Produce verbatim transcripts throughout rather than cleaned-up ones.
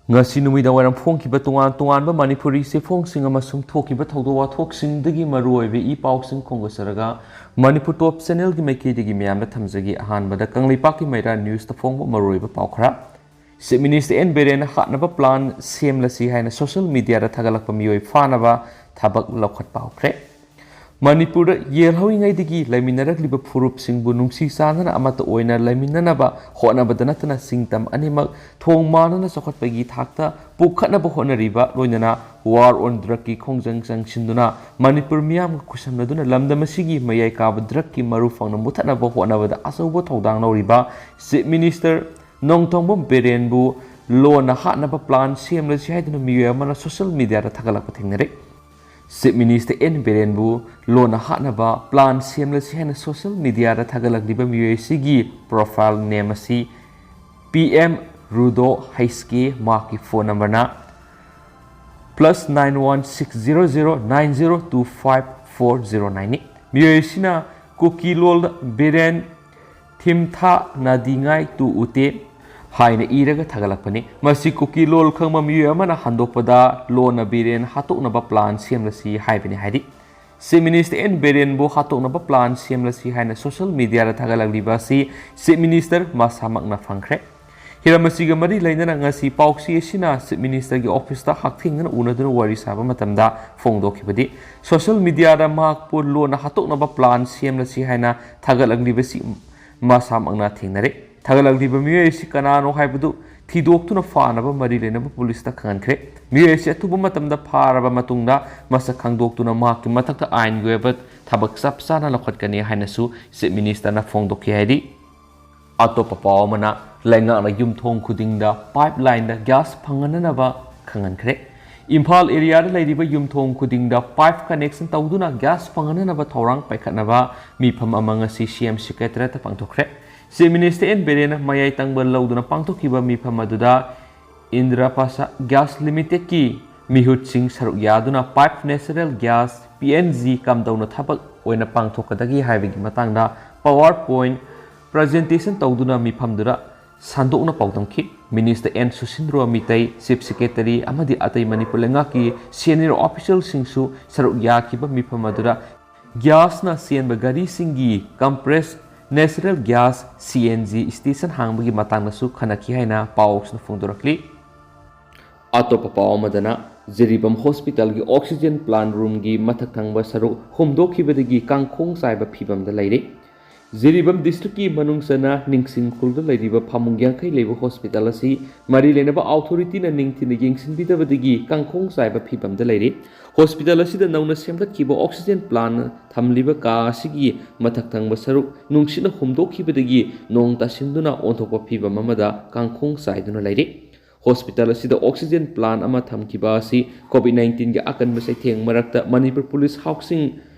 ꯉꯁꯤ ꯅꯨꯃꯤꯗꯥꯡ ꯋꯥꯏꯔꯝ ꯐꯣꯡꯈꯤꯕ ꯇꯣꯉꯥꯟ ꯇꯣꯉꯥꯟꯕ ꯃꯅꯤꯄꯨꯔꯤ ꯆꯦꯐꯣꯡꯁꯤꯡ ꯑꯃꯁꯨꯡ ꯊꯣꯛꯈꯤꯕ ꯊꯧꯗꯣꯛ ꯋꯥꯊꯣꯛꯁꯤꯡꯗꯒꯤ ꯃꯔꯨꯑꯣꯏꯕ ꯏ ꯄꯥꯎꯁꯤꯡ ꯈꯣꯝꯒꯠꯆꯔꯒ ꯃꯅꯤꯄꯨꯔ ꯇꯣꯞ ꯆꯦꯅꯦꯜꯒꯤ ꯃꯥꯏꯀꯩꯗꯒꯤ ꯃꯌꯥꯝꯗ ꯊꯝꯖꯒꯦ꯫ ꯑꯍꯥꯟꯕꯗ ꯀꯪꯂꯩꯄꯥꯛꯀꯤ ꯃꯩꯔꯥ ꯅ꯭ꯌꯨꯁꯇ ꯐꯣꯡꯕ ꯃꯔꯨꯑꯣꯏꯕ ꯄꯥꯎ ꯈꯔ꯫ ꯆꯤꯐ ꯃꯤꯅꯤꯁꯇꯔ ꯑꯦꯟ ꯕꯤꯔꯦꯟꯅ ꯍꯥꯠꯅꯕ ꯄ꯭ꯂꯥꯟ ꯁꯦꯝꯂꯁꯤ ꯍꯥꯏꯅ ꯁꯣꯁꯤꯌꯦꯜ ꯃꯤꯗꯤꯌꯥꯗ ꯊꯥꯒꯠꯂꯛꯄ ꯃꯤꯑꯣꯏ ꯐꯥꯅꯕ ꯊꯕꯛ ꯂꯧꯈꯠꯄ ꯍꯧꯈ꯭ꯔꯦ꯫ ꯃꯅꯤꯄꯨꯔꯗ ꯌꯦꯜꯍꯧꯔꯤꯉꯩꯗꯒꯤ ꯂꯩꯃꯤꯟꯅꯔꯛꯂꯤꯕ ꯐꯨꯔꯨꯞꯁꯤꯡꯕꯨ ꯅꯨꯡꯁꯤ ꯆꯥꯟꯅꯅ ꯑꯃꯠꯇ ꯑꯣꯏꯅ ꯂꯩꯃꯤꯟꯅꯅꯕ ꯍꯣꯠꯅꯕꯗ ꯅꯠꯇꯅ ꯁꯤꯡꯇꯝ ꯑꯅꯤꯃꯛ ꯊꯣꯡ ꯃꯥꯟꯅꯅ ꯆꯥꯎꯈꯠꯄꯒꯤ ꯊꯥꯛꯇ ꯄꯨꯈꯠꯅꯕ ꯍꯣꯠꯅꯔꯤꯕ, ꯂꯣꯏꯅꯅ ꯋꯥꯔ ꯑꯣꯟ ꯗ꯭ꯔꯒꯀꯤ ꯈꯣꯡꯖꯪ ꯆꯪꯁꯤꯟꯗꯨꯅ ꯃꯅꯤꯄꯨꯔ ꯃꯤꯌꯥꯝꯒ ꯈꯨꯠꯁꯝꯅꯗꯨꯅ ꯂꯝꯗꯝ ꯑꯁꯤꯒꯤ ꯃꯌꯥꯏ ꯀꯥꯕ ꯗ꯭ꯔꯒꯀꯤ ꯃꯔꯨ ꯐꯪꯅ ꯃꯨꯊꯠꯅꯕ ꯍꯣꯠꯅꯕꯗ ꯑꯆꯧꯕ ꯊꯧꯗꯥꯡ ꯂꯧꯔꯤꯕ ꯆꯤꯐ ꯃꯤꯅꯤꯁꯇꯔ ꯅꯣꯡꯊꯣꯝꯕꯝ ꯕꯤꯔꯦꯟꯕꯨ ꯂꯣꯟꯅ ꯍꯥꯠꯅꯕ ꯄ꯭ꯂꯥꯟ ꯁꯦꯝꯂꯁꯤ ꯍꯥꯏꯗꯨꯅ ꯃꯤꯑꯣꯏ ꯑꯃꯅ ꯁꯣꯁꯤꯌꯦꯜ ꯃꯤꯗꯤꯌꯥꯗ ꯊꯥꯒꯠꯂꯛꯄ ꯊꯦꯡꯅꯔꯦ꯫ ꯆꯤꯐ ꯃꯤꯅꯤꯁꯇꯔ ꯑꯦꯟ ꯕꯤꯔꯦꯟꯕꯨ ꯂꯣꯟꯅ ꯍꯥꯠꯅꯕ ꯄ꯭ꯂꯥꯟ ꯁꯦꯝꯂꯁꯤ ꯍꯥꯏꯅ ꯁꯣꯁꯤꯌꯦꯜ ꯃꯤꯗꯤꯌꯥꯗ ꯊꯥꯒꯠꯂꯛꯂꯤꯕ ꯃꯤꯑꯣꯏ ꯑꯁꯤꯒꯤ ꯄ꯭ꯔꯣꯐꯥꯏꯜ ꯅꯦꯝ ꯑꯁꯤ ꯄꯤ ꯑꯦꯝ ꯔꯨꯗꯣ ꯍꯩꯁ ꯀꯦ, ꯃꯍꯥꯛꯀꯤ ꯐꯣꯟ ꯅꯝꯕꯔꯅ plus nine one six zero zero nine zero two five four zero nine ꯅꯤ꯫ ꯃꯤꯑꯣꯏ ꯑꯁꯤꯅ ꯀꯨꯀꯤ ꯂꯣꯜꯗ ꯕꯤꯔꯦꯟ ꯊꯤꯝꯊꯥ ꯅꯥꯗꯤꯉꯥꯏ ꯇꯨ ꯎꯇꯦ ꯍꯥꯏꯅ ꯏꯔꯒ ꯊꯥꯒꯠꯂꯛꯄꯅꯤ꯫ ꯃꯁꯤ ꯀꯨꯀꯤ ꯂꯣꯜ ꯈꯪꯕ ꯃꯤꯑꯣꯏ ꯑꯃꯅ ꯍꯟꯗꯣꯛꯄꯗ ꯂꯣꯟꯅ ꯕꯤꯔꯦꯟ ꯍꯥꯠꯇꯣꯛꯅꯕ ꯄ꯭ꯂꯥꯟ ꯁꯦꯝꯂꯁꯤ ꯍꯥꯏꯕꯅꯤ ꯍꯥꯏꯔꯤ꯫ ꯆꯤꯐ ꯃꯤꯅꯤꯁꯇꯔ ꯑꯦꯟ ꯕꯤꯔꯦꯟꯕꯨ ꯍꯥꯠꯇꯣꯛꯅꯕ ꯄ꯭ꯂꯥꯟ ꯁꯦꯝꯂꯁꯤ ꯍꯥꯏꯅ ꯁꯣꯁꯤꯌꯦꯜ ꯃꯤꯗꯤꯌꯥꯗ ꯊꯥꯒꯠꯂꯛꯂꯤꯕ ꯑꯁꯤ ꯆꯤꯐ ꯃꯤꯅꯤꯁꯇꯔ ꯃꯁꯥꯃꯛꯅ ꯐꯪꯈ꯭ꯔꯦ꯫ ꯍꯤꯔꯝ ꯑꯁꯤꯒ ꯃꯔꯤ ꯂꯩꯅꯅ ꯉꯁꯤ ꯄꯥꯎꯆꯦ ꯑꯁꯤꯅ ꯆꯤꯐ ꯃꯤꯅꯤꯁꯇꯔꯒꯤ ꯑꯣꯐꯤꯁꯇ ꯍꯛꯊꯦꯡꯅꯅ ꯎꯅꯗꯨꯅ ꯋꯥꯔꯤ ꯁꯥꯕ ꯃꯇꯝꯗ ꯐꯣꯡꯗꯣꯛꯈꯤꯕꯗꯤ, ꯁꯣꯁꯤꯌꯦꯜ ꯃꯤꯗꯤꯌꯥꯗ ꯃꯍꯥꯛꯄꯨ ꯂꯣꯟꯅ ꯍꯥꯠꯇꯣꯛꯅꯕ ꯄ꯭ꯂꯥꯟ ꯁꯦꯝꯂꯁꯤ ꯍꯥꯏꯅ ꯊꯥꯒꯠꯂꯛꯂꯤꯕꯁꯤ ꯃꯁꯥꯃꯛꯅ ꯊꯦꯡꯅꯔꯦ꯫ ꯊꯥꯒꯠꯂꯛꯂꯤꯕ ꯃꯤꯑꯣꯏ ꯑꯁꯤ ꯀꯅꯥꯅꯣ ꯍꯥꯏꯕꯗꯨ ꯊꯤꯗꯣꯛꯇꯨꯅ ꯐꯥꯅꯕ ꯃꯔꯤ ꯂꯩꯅꯕ ꯄꯨꯂꯤꯁꯇ ꯈꯪꯍꯟꯈ꯭ꯔꯦ꯫ ꯃꯤꯑꯣꯏ ꯑꯁꯤ ꯑꯊꯨꯕ ꯃꯇꯝꯗ ꯐꯥꯔꯕ ꯃꯇꯨꯡꯗ ꯃꯁꯛ ꯈꯪꯗꯣꯛꯇꯨꯅ ꯃꯍꯥꯛꯀꯤ ꯃꯊꯛꯇ ꯑꯥꯏꯟꯒꯤ ꯑꯣꯏꯕ ꯊꯕꯛ ꯆꯞ ꯆꯥꯅ ꯂꯧꯈꯠꯀꯅꯤ ꯍꯥꯏꯅꯁꯨ ꯆꯤꯐ ꯃꯤꯅꯤꯁꯇꯔꯅ ꯐꯣꯡꯗꯣꯛꯈꯤ ꯍꯥꯏꯔꯤ꯫ ꯑꯇꯣꯞꯄ ꯄꯥꯎ ꯑꯃꯅ, ꯂꯩꯉꯥꯛꯅ ꯌꯨꯝꯊꯣꯡ ꯈꯨꯗꯤꯡꯗ ꯄꯥꯏꯞ ꯂꯥꯏꯟꯗ ꯒ꯭ꯌꯥꯁ ꯐꯪꯍꯟꯅꯅꯕ ꯈꯪꯍꯟꯈ꯭ꯔꯦ꯫ ꯏꯝꯐꯥꯜ ꯑꯦꯔꯤꯌꯥꯗ ꯂꯩꯔꯤꯕ ꯌꯨꯝꯊꯣꯡ ꯈꯨꯗꯤꯡꯗ ꯄꯥꯏꯞ ꯀꯅꯦꯛꯁꯟ ꯇꯧꯗꯨꯅ ꯒ꯭ꯌꯥꯁ ꯐꯪꯍꯟꯅꯅꯕ ꯊꯧꯔꯥꯡ ꯄꯥꯏꯈꯠꯅꯕ ꯃꯤꯐꯝ ꯑꯃ ꯉꯁꯤ ꯁꯤ ꯑꯦꯝ ꯁꯦꯀ꯭ꯔꯦꯇꯔꯤꯌꯦꯠꯇ ꯄꯥꯡꯊꯣꯛꯈ꯭ꯔꯦ꯫ ꯆꯤꯐ ꯃꯤꯅꯤꯁꯇꯔ ꯑꯦꯟ ꯕꯤꯔꯦꯟꯅ ꯃꯌꯥꯏ ꯇꯪꯕ ꯂꯧꯗꯨꯅ ꯄꯥꯡꯊꯣꯛꯈꯤꯕ ꯃꯤꯐꯝ ꯑꯗꯨꯗ ꯏꯟꯗ꯭ꯔꯄ꯭ꯔꯁꯥ ꯒ꯭ꯌꯥꯁ ꯂꯤꯃꯤꯇꯦꯗꯀꯤ ꯃꯤꯍꯨꯠꯁꯤꯡ ꯁꯔꯨꯛ ꯌꯥꯗꯨꯅ pipe natural gas, P N G, ꯀꯝꯗꯧꯅ ꯊꯕꯛ ꯑꯣꯏꯅ ꯄꯥꯡꯊꯣꯛꯀꯗꯒꯦ ꯍꯥꯏꯕꯒꯤ ꯃꯇꯥꯡꯗ ꯄꯥꯋꯔ ꯄꯣꯏꯟꯠ ꯄ꯭ꯔꯖꯦꯟꯇꯦꯁꯟ ꯇꯧꯗꯨꯅ ꯃꯤꯐꯝꯗꯨꯗ ꯁꯟꯗꯣꯛꯅ ꯄꯥꯎꯗꯝꯈꯤ꯫ Minister N Susindro Meitei, chief secretary ꯑꯃꯗꯤ ꯑꯇꯩ ꯃꯅꯤꯄꯨꯔ ꯂꯩꯉꯥꯛꯀꯤ ꯁꯦꯅꯤꯌꯔ ꯑꯣꯐꯤꯁꯤꯌꯦꯜꯁꯤꯡꯁꯨ ꯁꯔꯨꯛ ꯌꯥꯈꯤꯕ ꯃꯤꯐꯝ ꯑꯗꯨꯗ ꯒ꯭ꯌꯥꯁꯅ ꯆꯦꯟꯕ ꯒꯥꯔꯤꯁꯤꯡꯒꯤ compressed natural gas, C N G, station ꯍꯥꯡꯕꯒꯤ ꯃꯇꯥꯡꯗꯁꯨ ꯈꯟꯅꯈꯤ ꯍꯥꯏꯅ ꯄꯥꯎꯁꯤꯡ ꯐꯣꯡꯗꯣꯔꯛꯂꯤ꯫ ꯑꯇꯣꯞꯄ ꯄꯥꯎ ꯑꯃꯗꯅ, ꯖꯤꯔꯤꯕꯥꯝ ꯍꯣꯁꯄꯤꯇꯥꯜꯒꯤ ꯑꯣꯛꯁꯤꯖꯦꯟ ꯄ꯭ꯂꯥꯟ ꯔꯨꯝꯒꯤ ꯃꯊꯛ ꯊꯪꯕ ꯁꯔꯨꯛ ꯍꯨꯝꯗꯣꯛꯈꯤꯕꯗꯒꯤ ꯀꯥꯡꯈꯣꯡ ꯆꯥꯏꯕ ꯐꯤꯕꯝꯗ ꯂꯩꯔꯦ꯫ ꯖꯤꯔꯤꯕꯥꯝ ꯗꯤꯁꯇ꯭ꯔꯤꯛꯀꯤ ꯃꯅꯨꯡ ꯆꯟꯅ ꯅꯤꯡꯁꯤꯡ ꯈꯨꯜꯗ ꯂꯩꯔꯤꯕ ꯐꯃꯨꯡ ꯌꯥꯡꯈꯩ ꯂꯩꯕ ꯍꯣꯁꯄꯤꯇꯥꯜ ꯑꯁꯤ ꯃꯔꯤ ꯂꯩꯅꯕ ꯑꯣꯊꯣꯔꯤꯇꯤꯅ ꯅꯤꯡꯊꯤꯅ ꯌꯦꯡꯁꯤꯟꯕꯤꯗꯕꯗꯒꯤ ꯀꯥꯡꯈꯣꯡ ꯆꯥꯏꯕ ꯐꯤꯕꯝꯗ ꯂꯩꯔꯦ꯫ ꯍꯣꯁꯄꯤꯇꯥꯜ ꯑꯁꯤꯗ ꯅꯧꯅ ꯁꯦꯝꯒꯠꯈꯤꯕ ꯑꯣꯛꯁꯤꯖꯦꯟ ꯄ꯭ꯂꯥꯟ ꯊꯝꯂꯤꯕ ꯀꯥ ꯑꯁꯤꯒꯤ ꯃꯊꯛ ꯊꯪꯕ ꯁꯔꯨꯛ ꯅꯨꯡꯁꯤꯠꯅ ꯍꯨꯝꯗꯣꯛꯈꯤꯕꯗꯒꯤ ꯅꯣꯡ ꯇꯥꯁꯤꯟꯗꯨꯅ ꯑꯣꯟꯊꯣꯛꯄ ꯐꯤꯕꯝ ꯑꯃꯗ ꯀꯥꯡꯈꯣꯡ ꯆꯥꯏꯗꯨꯅ ꯂꯩꯔꯦ꯫ ꯍꯣꯁꯄꯤꯇꯥꯜ ꯑꯁꯤꯗ ꯑꯣꯛꯁꯤꯖꯦꯟ ꯄ꯭ꯂꯥꯟ ꯑꯃ ꯊꯝꯈꯤꯕ ꯑꯁꯤ ꯀꯣꯚꯤꯗ ꯅꯥꯏꯟꯇꯤꯟꯒꯤ ꯑꯀꯟꯕ ꯆꯩꯊꯦꯡ ꯃꯔꯛꯇ ꯃꯅꯤꯄꯨꯔ ꯄꯨꯂꯤꯁ ꯍꯥꯎꯁꯤꯡ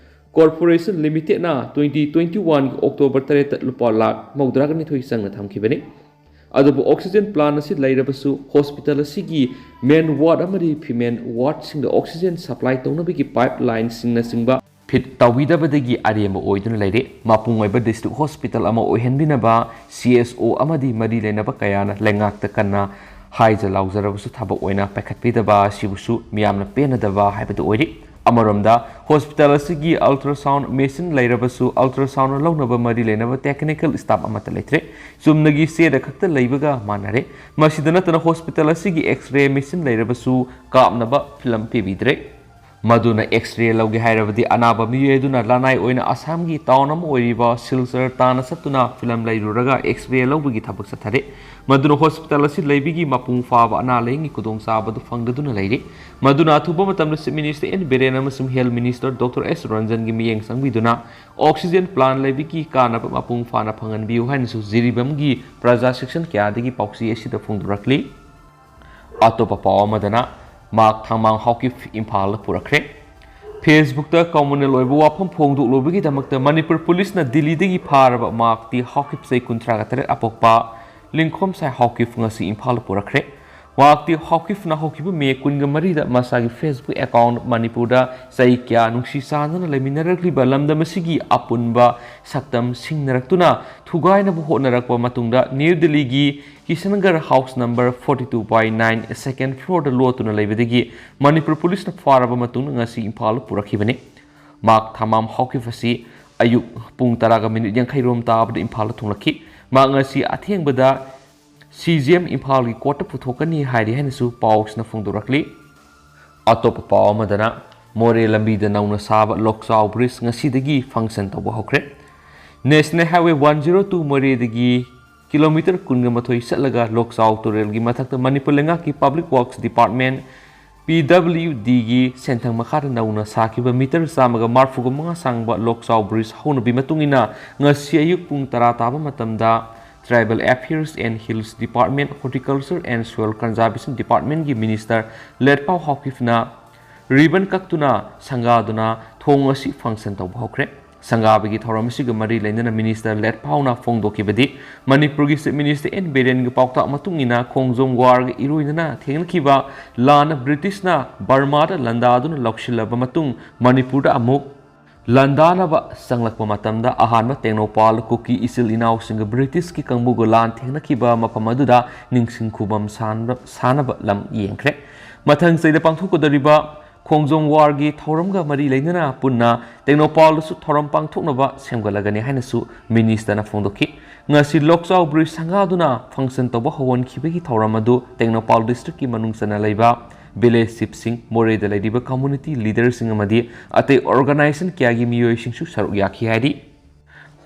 ꯀꯣꯔꯄꯣꯔꯦꯁꯟ ꯂꯤꯃꯤꯇꯦꯗꯅ ꯇ꯭ꯋꯦꯟꯇꯤ ꯇ꯭ꯋꯦꯟꯇꯤ ꯋꯥꯟꯒꯤ ꯑꯣꯛꯇꯣꯕꯔ ꯇꯔꯦꯠꯇ ꯂꯨꯄꯥ ꯂꯥꯈ ꯃꯧꯗ꯭ꯔꯥꯒ ꯅꯤꯊꯣꯏ ꯆꯪꯅ ꯊꯝꯈꯤꯕꯅꯤ꯫ ꯑꯗꯨꯕꯨ ꯑꯣꯛꯁꯤꯖꯦꯟ ꯄ꯭ꯂꯥꯟ ꯑꯁꯤ ꯂꯩꯔꯕꯁꯨ ꯍꯣꯁꯄꯤꯇꯥꯜ ꯑꯁꯤꯒꯤ ꯃꯦꯟ ꯋꯥꯔꯗ ꯑꯃꯗꯤ ꯐꯤꯃꯦꯜ ꯋꯥꯔꯗꯁꯤꯡꯗ ꯑꯣꯛꯁꯤꯖꯦꯟ ꯁꯄ꯭ꯂꯥꯏ ꯇꯧꯅꯕꯒꯤ ꯄꯥꯏꯞ ꯂꯥꯏꯟꯁꯤꯡꯅꯆꯤꯡꯕ ꯐꯤꯠ ꯇꯧꯕꯤꯗꯕꯗꯒꯤ ꯑꯔꯦꯝꯕ ꯑꯣꯏꯗꯨꯅ ꯂꯩꯔꯦ꯫ ꯃꯄꯨꯡ ꯑꯣꯏꯕ ꯗꯤꯁꯇ꯭ꯔꯤꯛ ꯍꯣꯁꯄꯤꯇꯥꯜ ꯑꯃ ꯑꯣꯏꯍꯟꯕꯤꯅꯕ ꯁꯤ ꯑꯦꯁ ꯑꯣ ꯑꯃꯗꯤ ꯃꯔꯤ ꯂꯩꯅꯕ ꯀꯌꯥꯅ ꯂꯩꯉꯥꯛꯇ ꯀꯟꯅ ꯍꯥꯏꯖ ꯂꯥꯎꯖꯔꯕꯁꯨ ꯊꯕꯛ ꯑꯣꯏꯅ ꯄꯥꯏꯈꯠꯄꯤꯗꯕ ꯑꯁꯤꯕꯨꯁꯨ ꯃꯤꯌꯥꯝꯅ ꯄꯦꯟꯅꯗꯕ ꯍꯥꯏꯕꯗꯨ ꯑꯣꯏꯔꯤ꯫ ꯑꯃꯔꯣꯝꯗ ꯍꯣꯁꯄꯤꯇꯥꯜ ꯑꯁꯤꯒꯤ ꯑꯜꯇ꯭ꯔꯥꯁꯥꯎꯟ ꯃꯦꯁꯤꯟ ꯂꯩꯔꯕꯁꯨ ꯑꯜꯇ꯭ꯔꯥꯁꯥꯎꯟ ꯂꯧꯅꯕ ꯃꯔꯤ ꯂꯩꯅꯕ ꯇꯦꯛꯅꯤꯀꯦꯜ ꯁ꯭ꯇꯥꯐ ꯑꯃꯠꯇ ꯂꯩꯇ꯭ꯔꯦ꯫ ꯆꯨꯝꯅꯒꯤ ꯆꯦꯗ ꯈꯛꯇ ꯂꯩꯕꯒ ꯃꯥꯟꯅꯔꯦ꯫ ꯃꯁꯤꯗ ꯅꯠꯇꯅ ꯍꯣꯁꯄꯤꯇꯥꯜ ꯑꯁꯤꯒꯤ ꯑꯦꯛꯁ-ꯔꯦ ꯃꯦꯁꯤꯟ ꯂꯩꯔꯕꯁꯨ ꯀꯥꯞꯅꯕ ꯐꯤꯂꯝ ꯄꯤꯕꯤꯗ꯭ꯔꯦ꯫ ꯃꯗꯨꯅ ꯑꯦꯛꯁ-ꯔꯦ ꯂꯧꯒꯦ ꯍꯥꯏꯔꯕꯗꯤ ꯑꯅꯥꯕ ꯃꯤꯑꯣꯏ ꯑꯗꯨꯅ ꯂꯅꯥꯏ ꯑꯣꯏꯅ ꯑꯁꯥꯝꯒꯤ ꯇꯥꯎꯟ ꯑꯃ ꯑꯣꯏꯔꯤꯕ ꯁꯤꯜꯆꯔ ꯇꯥꯟꯅ ꯆꯠꯇꯨꯅ ꯐꯤꯂꯝ ꯂꯩꯔꯨꯔꯒ ꯑꯦꯛꯁ-ꯔꯦ ꯂꯧꯕꯒꯤ ꯊꯕꯛ ꯆꯠꯊꯔꯦ꯫ ꯃꯗꯨꯅ ꯍꯣꯁꯄꯤꯇꯥꯜ ꯑꯁꯤ ꯂꯩꯕꯒꯤ ꯃꯄꯨꯡ ꯐꯥꯕ ꯑꯅꯥ ꯂꯥꯌꯦꯡꯒꯤ ꯈꯨꯗꯣꯡꯆꯥꯕ ꯑꯗꯨ ꯐꯪꯗꯗꯨꯅ ꯂꯩꯔꯤ꯫ ꯃꯗꯨꯅ ꯑꯊꯨꯕ ꯃꯇꯝꯗ ꯆꯤꯐ ꯃꯤꯅꯤꯁꯇꯔ ꯑꯦꯟ ꯕꯤꯔꯦꯟ ꯑꯃꯁꯨꯡ ꯍꯦꯜꯊ ꯃꯤꯅꯤꯁꯇꯔ ꯗꯣꯛꯇꯔ ꯑꯦꯁ ꯔꯟꯖꯟꯒꯤ ꯃꯤꯠꯌꯦꯡ ꯆꯪꯕꯤꯗꯨꯅ ꯑꯣꯛꯁꯤꯖꯦꯟ ꯄ꯭ꯂꯥꯟ ꯂꯩꯕꯒꯤ ꯀꯥꯟꯅꯕ ꯃꯄꯨꯡ ꯐꯥꯅ ꯐꯪꯍꯟꯕꯤꯌꯨ ꯍꯥꯏꯅꯁꯨ ꯖꯤꯔꯤꯕꯥꯝꯒꯤ ꯄ꯭ꯔꯖꯥ ꯁꯦꯛꯁꯟ ꯀꯌꯥꯗꯒꯤ ꯄꯥꯎꯆꯦ ꯑꯁꯤꯗ ꯐꯣꯡꯗꯣꯔꯛꯂꯤ꯫ ꯑꯇꯣꯞꯄ ꯄꯥꯎ ꯑꯃꯗꯅ, ꯃꯥꯔꯛ ꯊꯥꯡꯃꯥꯡ ꯍꯥꯎꯀꯤꯞ ꯏꯝꯐꯥꯜꯗ ꯄꯨꯔꯛꯈ꯭ꯔꯦ꯫ ꯐꯦꯁꯕꯨꯛꯇ ꯀꯃꯟꯅꯦꯜ ꯑꯣꯏꯕ ꯋꯥꯐꯝ ꯐꯣꯡꯗꯣꯛꯂꯨꯕꯒꯤꯗꯃꯛꯇ ꯃꯅꯤꯄꯨꯔ ꯄꯨꯂꯤꯁꯅ ꯗꯤꯜꯂꯤꯗꯒꯤ ꯐꯥꯔꯕ ꯃꯥꯔꯛ ꯇꯤ ꯍꯥꯎꯀꯤꯞ, ꯆꯍꯤ ꯀꯨꯟꯊ꯭ꯔꯥꯒ ꯇꯔꯦꯠ ꯑꯄꯣꯛꯄ ꯂꯤꯡꯈꯣꯝꯁꯥꯏ ꯍꯥꯎꯀꯤꯞ ꯉꯁꯤ ꯏꯝꯐꯥꯜꯗ ꯄꯨꯔꯛꯈ꯭ꯔꯦ꯫ ꯃꯍꯥꯛꯇꯤ ꯍꯥꯎꯀꯤꯞꯅ ꯍꯧꯈꯤꯕ ꯃꯦ ꯀꯨꯟꯒ ꯃꯔꯤꯗ ꯃꯁꯥꯒꯤ Facebook account ꯃꯅꯤꯄꯨꯔꯗ ꯆꯍꯤ ꯀꯌꯥ ꯅꯨꯡꯁꯤ ꯆꯥꯟꯅꯅ ꯂꯩꯃꯤꯟꯅꯔꯛꯂꯤꯕ ꯂꯝꯗꯝ ꯑꯁꯤꯒꯤ ꯑꯄꯨꯟꯕ ꯁꯛꯇꯝ ꯁꯤꯡꯅꯔꯛꯇꯨꯅ ꯊꯨꯒꯥꯏꯅꯕ ꯍꯣꯠꯅꯔꯛꯄ ꯃꯇꯨꯡꯗ ꯅ꯭ꯌꯨ ꯗꯤꯜꯂꯤꯒꯤ ꯀꯤꯁꯟꯒꯔ house number forty two by nine second floorꯗ ꯂꯣꯠꯇꯨꯅ ꯂꯩꯕꯗꯒꯤ ꯃꯅꯤꯄꯨꯔ ꯄꯨꯂꯤꯁꯅ ꯐꯥꯔꯕ ꯃꯇꯨꯡꯗ ꯉꯁꯤ ꯏꯝꯐꯥꯜꯗ ꯄꯨꯔꯛꯈꯤꯕꯅꯤ꯫ ꯃꯍꯥꯛ ꯊꯃꯥꯝ ꯍꯥꯎꯀꯤꯞ ꯑꯁꯤ ꯑꯌꯨꯛ ꯄꯨꯡ ꯇꯔꯥꯒ ꯃꯤꯅꯤꯠ ꯌꯥꯡꯈꯩ ꯔꯣꯝ ꯇꯥꯕꯗ ꯏꯝꯐꯥꯜꯗ ꯊꯨꯡꯂꯛꯈꯤ꯫ ꯃꯍꯥꯛ ꯉꯁꯤ ꯑꯊꯦꯡꯕꯗ ꯁꯤ ꯖꯤ ꯑꯦꯝ ꯏꯝꯐꯥꯜꯒꯤ ꯀꯣꯔꯠꯇ ꯄꯨꯊꯣꯛꯀꯅꯤ ꯍꯥꯏꯔꯤ ꯍꯥꯏꯅꯁꯨ ꯄꯥꯎꯁꯤꯅ ꯐꯣꯡꯗꯣꯔꯛꯂꯤ꯫ ꯑꯇꯣꯞꯄ ꯄꯥꯎ ꯑꯃꯗꯅ, ꯃꯣꯔꯦ ꯂꯝꯕꯤꯗ ꯅꯧꯅ ꯁꯥꯕ ꯂꯣꯛꯆꯥꯎ ꯕ꯭ꯔꯤꯖ ꯉꯁꯤꯗꯒꯤ ꯐꯪꯁꯟ ꯇꯧꯕ ꯍꯧꯈ꯭ꯔꯦ꯫ National highway one zero two ꯃꯣꯔꯦꯗꯒꯤ ꯀꯤꯂꯣꯃꯤꯇꯔ ꯀꯨꯟꯒ ꯃꯥꯊꯣꯏ ꯆꯠꯂꯒ ꯂꯣꯛꯆꯥꯎ ꯇꯨꯔꯦꯜꯒꯤ ꯃꯊꯛꯇ ꯃꯅꯤꯄꯨꯔ ꯂꯩꯉꯥꯛꯀꯤ ꯄꯕ꯭ꯂꯤꯛ ꯋꯥꯔꯛꯁ ꯗꯤꯄꯥꯔꯠꯃꯦꯟ, ꯄꯤ ꯗꯕ꯭ꯂꯤꯎ ꯗꯤꯒꯤ ꯁꯦꯟꯊꯪ ꯃꯈꯥꯗ ꯅꯧꯅ ꯁꯥꯈꯤꯕ ꯃꯤꯇꯔ ꯆꯥꯝꯃꯒ ꯃꯔꯐꯨꯒ ꯃꯉꯥ ꯁꯥꯡꯕ ꯂꯣꯛꯆꯥꯎ ꯕ꯭ꯔꯤꯖ ꯍꯧꯅꯕꯤ ꯃꯇꯨꯡ ꯏꯟꯅ ꯉꯁꯤ ꯑꯌꯨꯛ ꯄꯨꯡ ꯇꯔꯥ ꯇꯥꯕ ꯃꯇꯝꯗ Tribal Affairs and Hills Department, Horticulture and Soil Conservation Departmentꯀꯤ ꯃꯤꯅꯤꯁꯇꯔ ꯂꯦꯠꯄꯥꯎ ꯍꯥꯎꯀꯤꯞꯅ ꯔꯤꯕꯟ ꯀꯛꯇꯨꯅ ꯁꯪꯒꯥꯗꯨꯅ ꯊꯣꯡ ꯑꯁꯤ ꯐꯪꯁꯟ ꯇꯧꯕ ꯍꯧꯈ꯭ꯔꯦ꯫ ꯁꯪꯒꯥꯕꯒꯤ ꯊꯧꯔꯝ ꯑꯁꯤꯒ ꯃꯔꯤ ꯂꯩꯅꯅ ꯃꯤꯅꯤꯁꯇꯔ ꯂꯦꯠꯄꯥꯎꯅ ꯐꯣꯡꯗꯣꯛꯈꯤꯕꯗꯤ, ꯃꯅꯤꯄꯨꯔꯒꯤ ꯆꯤꯐ ꯃꯤꯅꯤꯁꯇꯔ ꯑꯦꯟ ꯕꯤꯔꯦꯟꯒꯤ ꯄꯥꯎꯇꯥꯛ ꯃꯇꯨꯡ ꯏꯟꯅ ꯈꯣꯡꯖꯣꯝ ꯋꯥꯔꯒ ꯏꯔꯣꯏꯅꯅ ꯊꯦꯡꯅꯈꯤꯕ ꯂꯥꯟꯅ ꯕ꯭ꯔꯤꯇꯤꯁꯅ ꯕꯔꯃꯥꯗ ꯂꯥꯟꯗꯥꯗꯨꯅ ꯂꯧꯁꯤꯜꯂꯕ ꯃꯇꯨꯡ ꯃꯅꯤꯄꯨꯔꯗ ꯑꯃꯨꯛ ꯂꯥꯟꯗꯥꯅꯕ ꯆꯪꯂꯛꯄ ꯃꯇꯝꯗ ꯑꯍꯥꯟꯕ ꯇꯦꯡꯅꯧꯄꯥꯜ ꯀꯨꯀꯤ ꯏꯆꯤꯜ ꯏꯅꯥꯎꯁꯤꯡꯒ ꯕ꯭ꯔꯤꯇꯤꯁꯀꯤ ꯀꯥꯡꯕꯨꯒ ꯂꯥꯟ ꯊꯦꯡꯅꯈꯤꯕ ꯃꯐꯝ ꯑꯗꯨꯗ ꯅꯤꯡꯁꯤꯡ ꯈꯨꯕꯝ ꯁꯥꯟꯕ-, ꯁꯥꯅꯕ ꯂꯝ ꯌꯦꯡꯈ꯭ꯔꯦ꯫ ꯃꯊꯪ ꯆꯍꯤꯗ ꯄꯥꯡꯊꯣꯛꯀꯗꯧꯔꯤꯕ ꯈꯣꯡꯖꯣꯝ ꯋꯥꯔꯒꯤ ꯊꯧꯔꯝꯒ ꯃꯔꯤ ꯂꯩꯅꯅ ꯄꯨꯟꯅ ꯇꯦꯡꯅꯧꯄꯥꯜꯗꯁꯨ ꯊꯧꯔꯝ ꯄꯥꯡꯊꯣꯛꯅꯕ ꯁꯦꯝꯒꯠꯂꯒꯅꯤ ꯍꯥꯏꯅꯁꯨ ꯃꯤꯅꯤꯁꯇꯔꯅ ꯐꯣꯡꯗꯣꯛꯈꯤ꯫ ꯉꯁꯤ ꯂꯣꯛꯆꯥꯎ ꯕ꯭ꯔꯤꯖ ꯁꯪꯒꯥꯗꯨꯅ ꯐꯪꯁꯟ ꯇꯧꯕ ꯍꯧꯍꯟꯈꯤꯕꯒꯤ ꯊꯧꯔꯝ ꯑꯗꯨ ꯇꯦꯡꯅꯧꯄꯥꯜ ꯗꯤꯁꯇ꯭ꯔꯤꯛꯀꯤ ꯃꯅꯨꯡ ꯆꯟꯅ ꯂꯩꯕ ꯚꯤꯂꯦꯖ ꯆꯤꯐꯁꯤꯡ, ꯃꯣꯔꯦꯗ ꯂꯩꯔꯤꯕ ꯀꯝꯃꯨꯅꯤꯇꯤ ꯂꯤꯗꯔꯁꯤꯡ ꯑꯃꯗꯤ ꯑꯇꯩ ꯑꯣꯔꯒꯅꯥꯏꯖꯦꯁꯟ ꯀꯌꯥꯒꯤ ꯃꯤꯑꯣꯏꯁꯤꯡꯁꯨ ꯁꯔꯨꯛ ꯌꯥꯈꯤ ꯍꯥꯏꯔꯤ꯫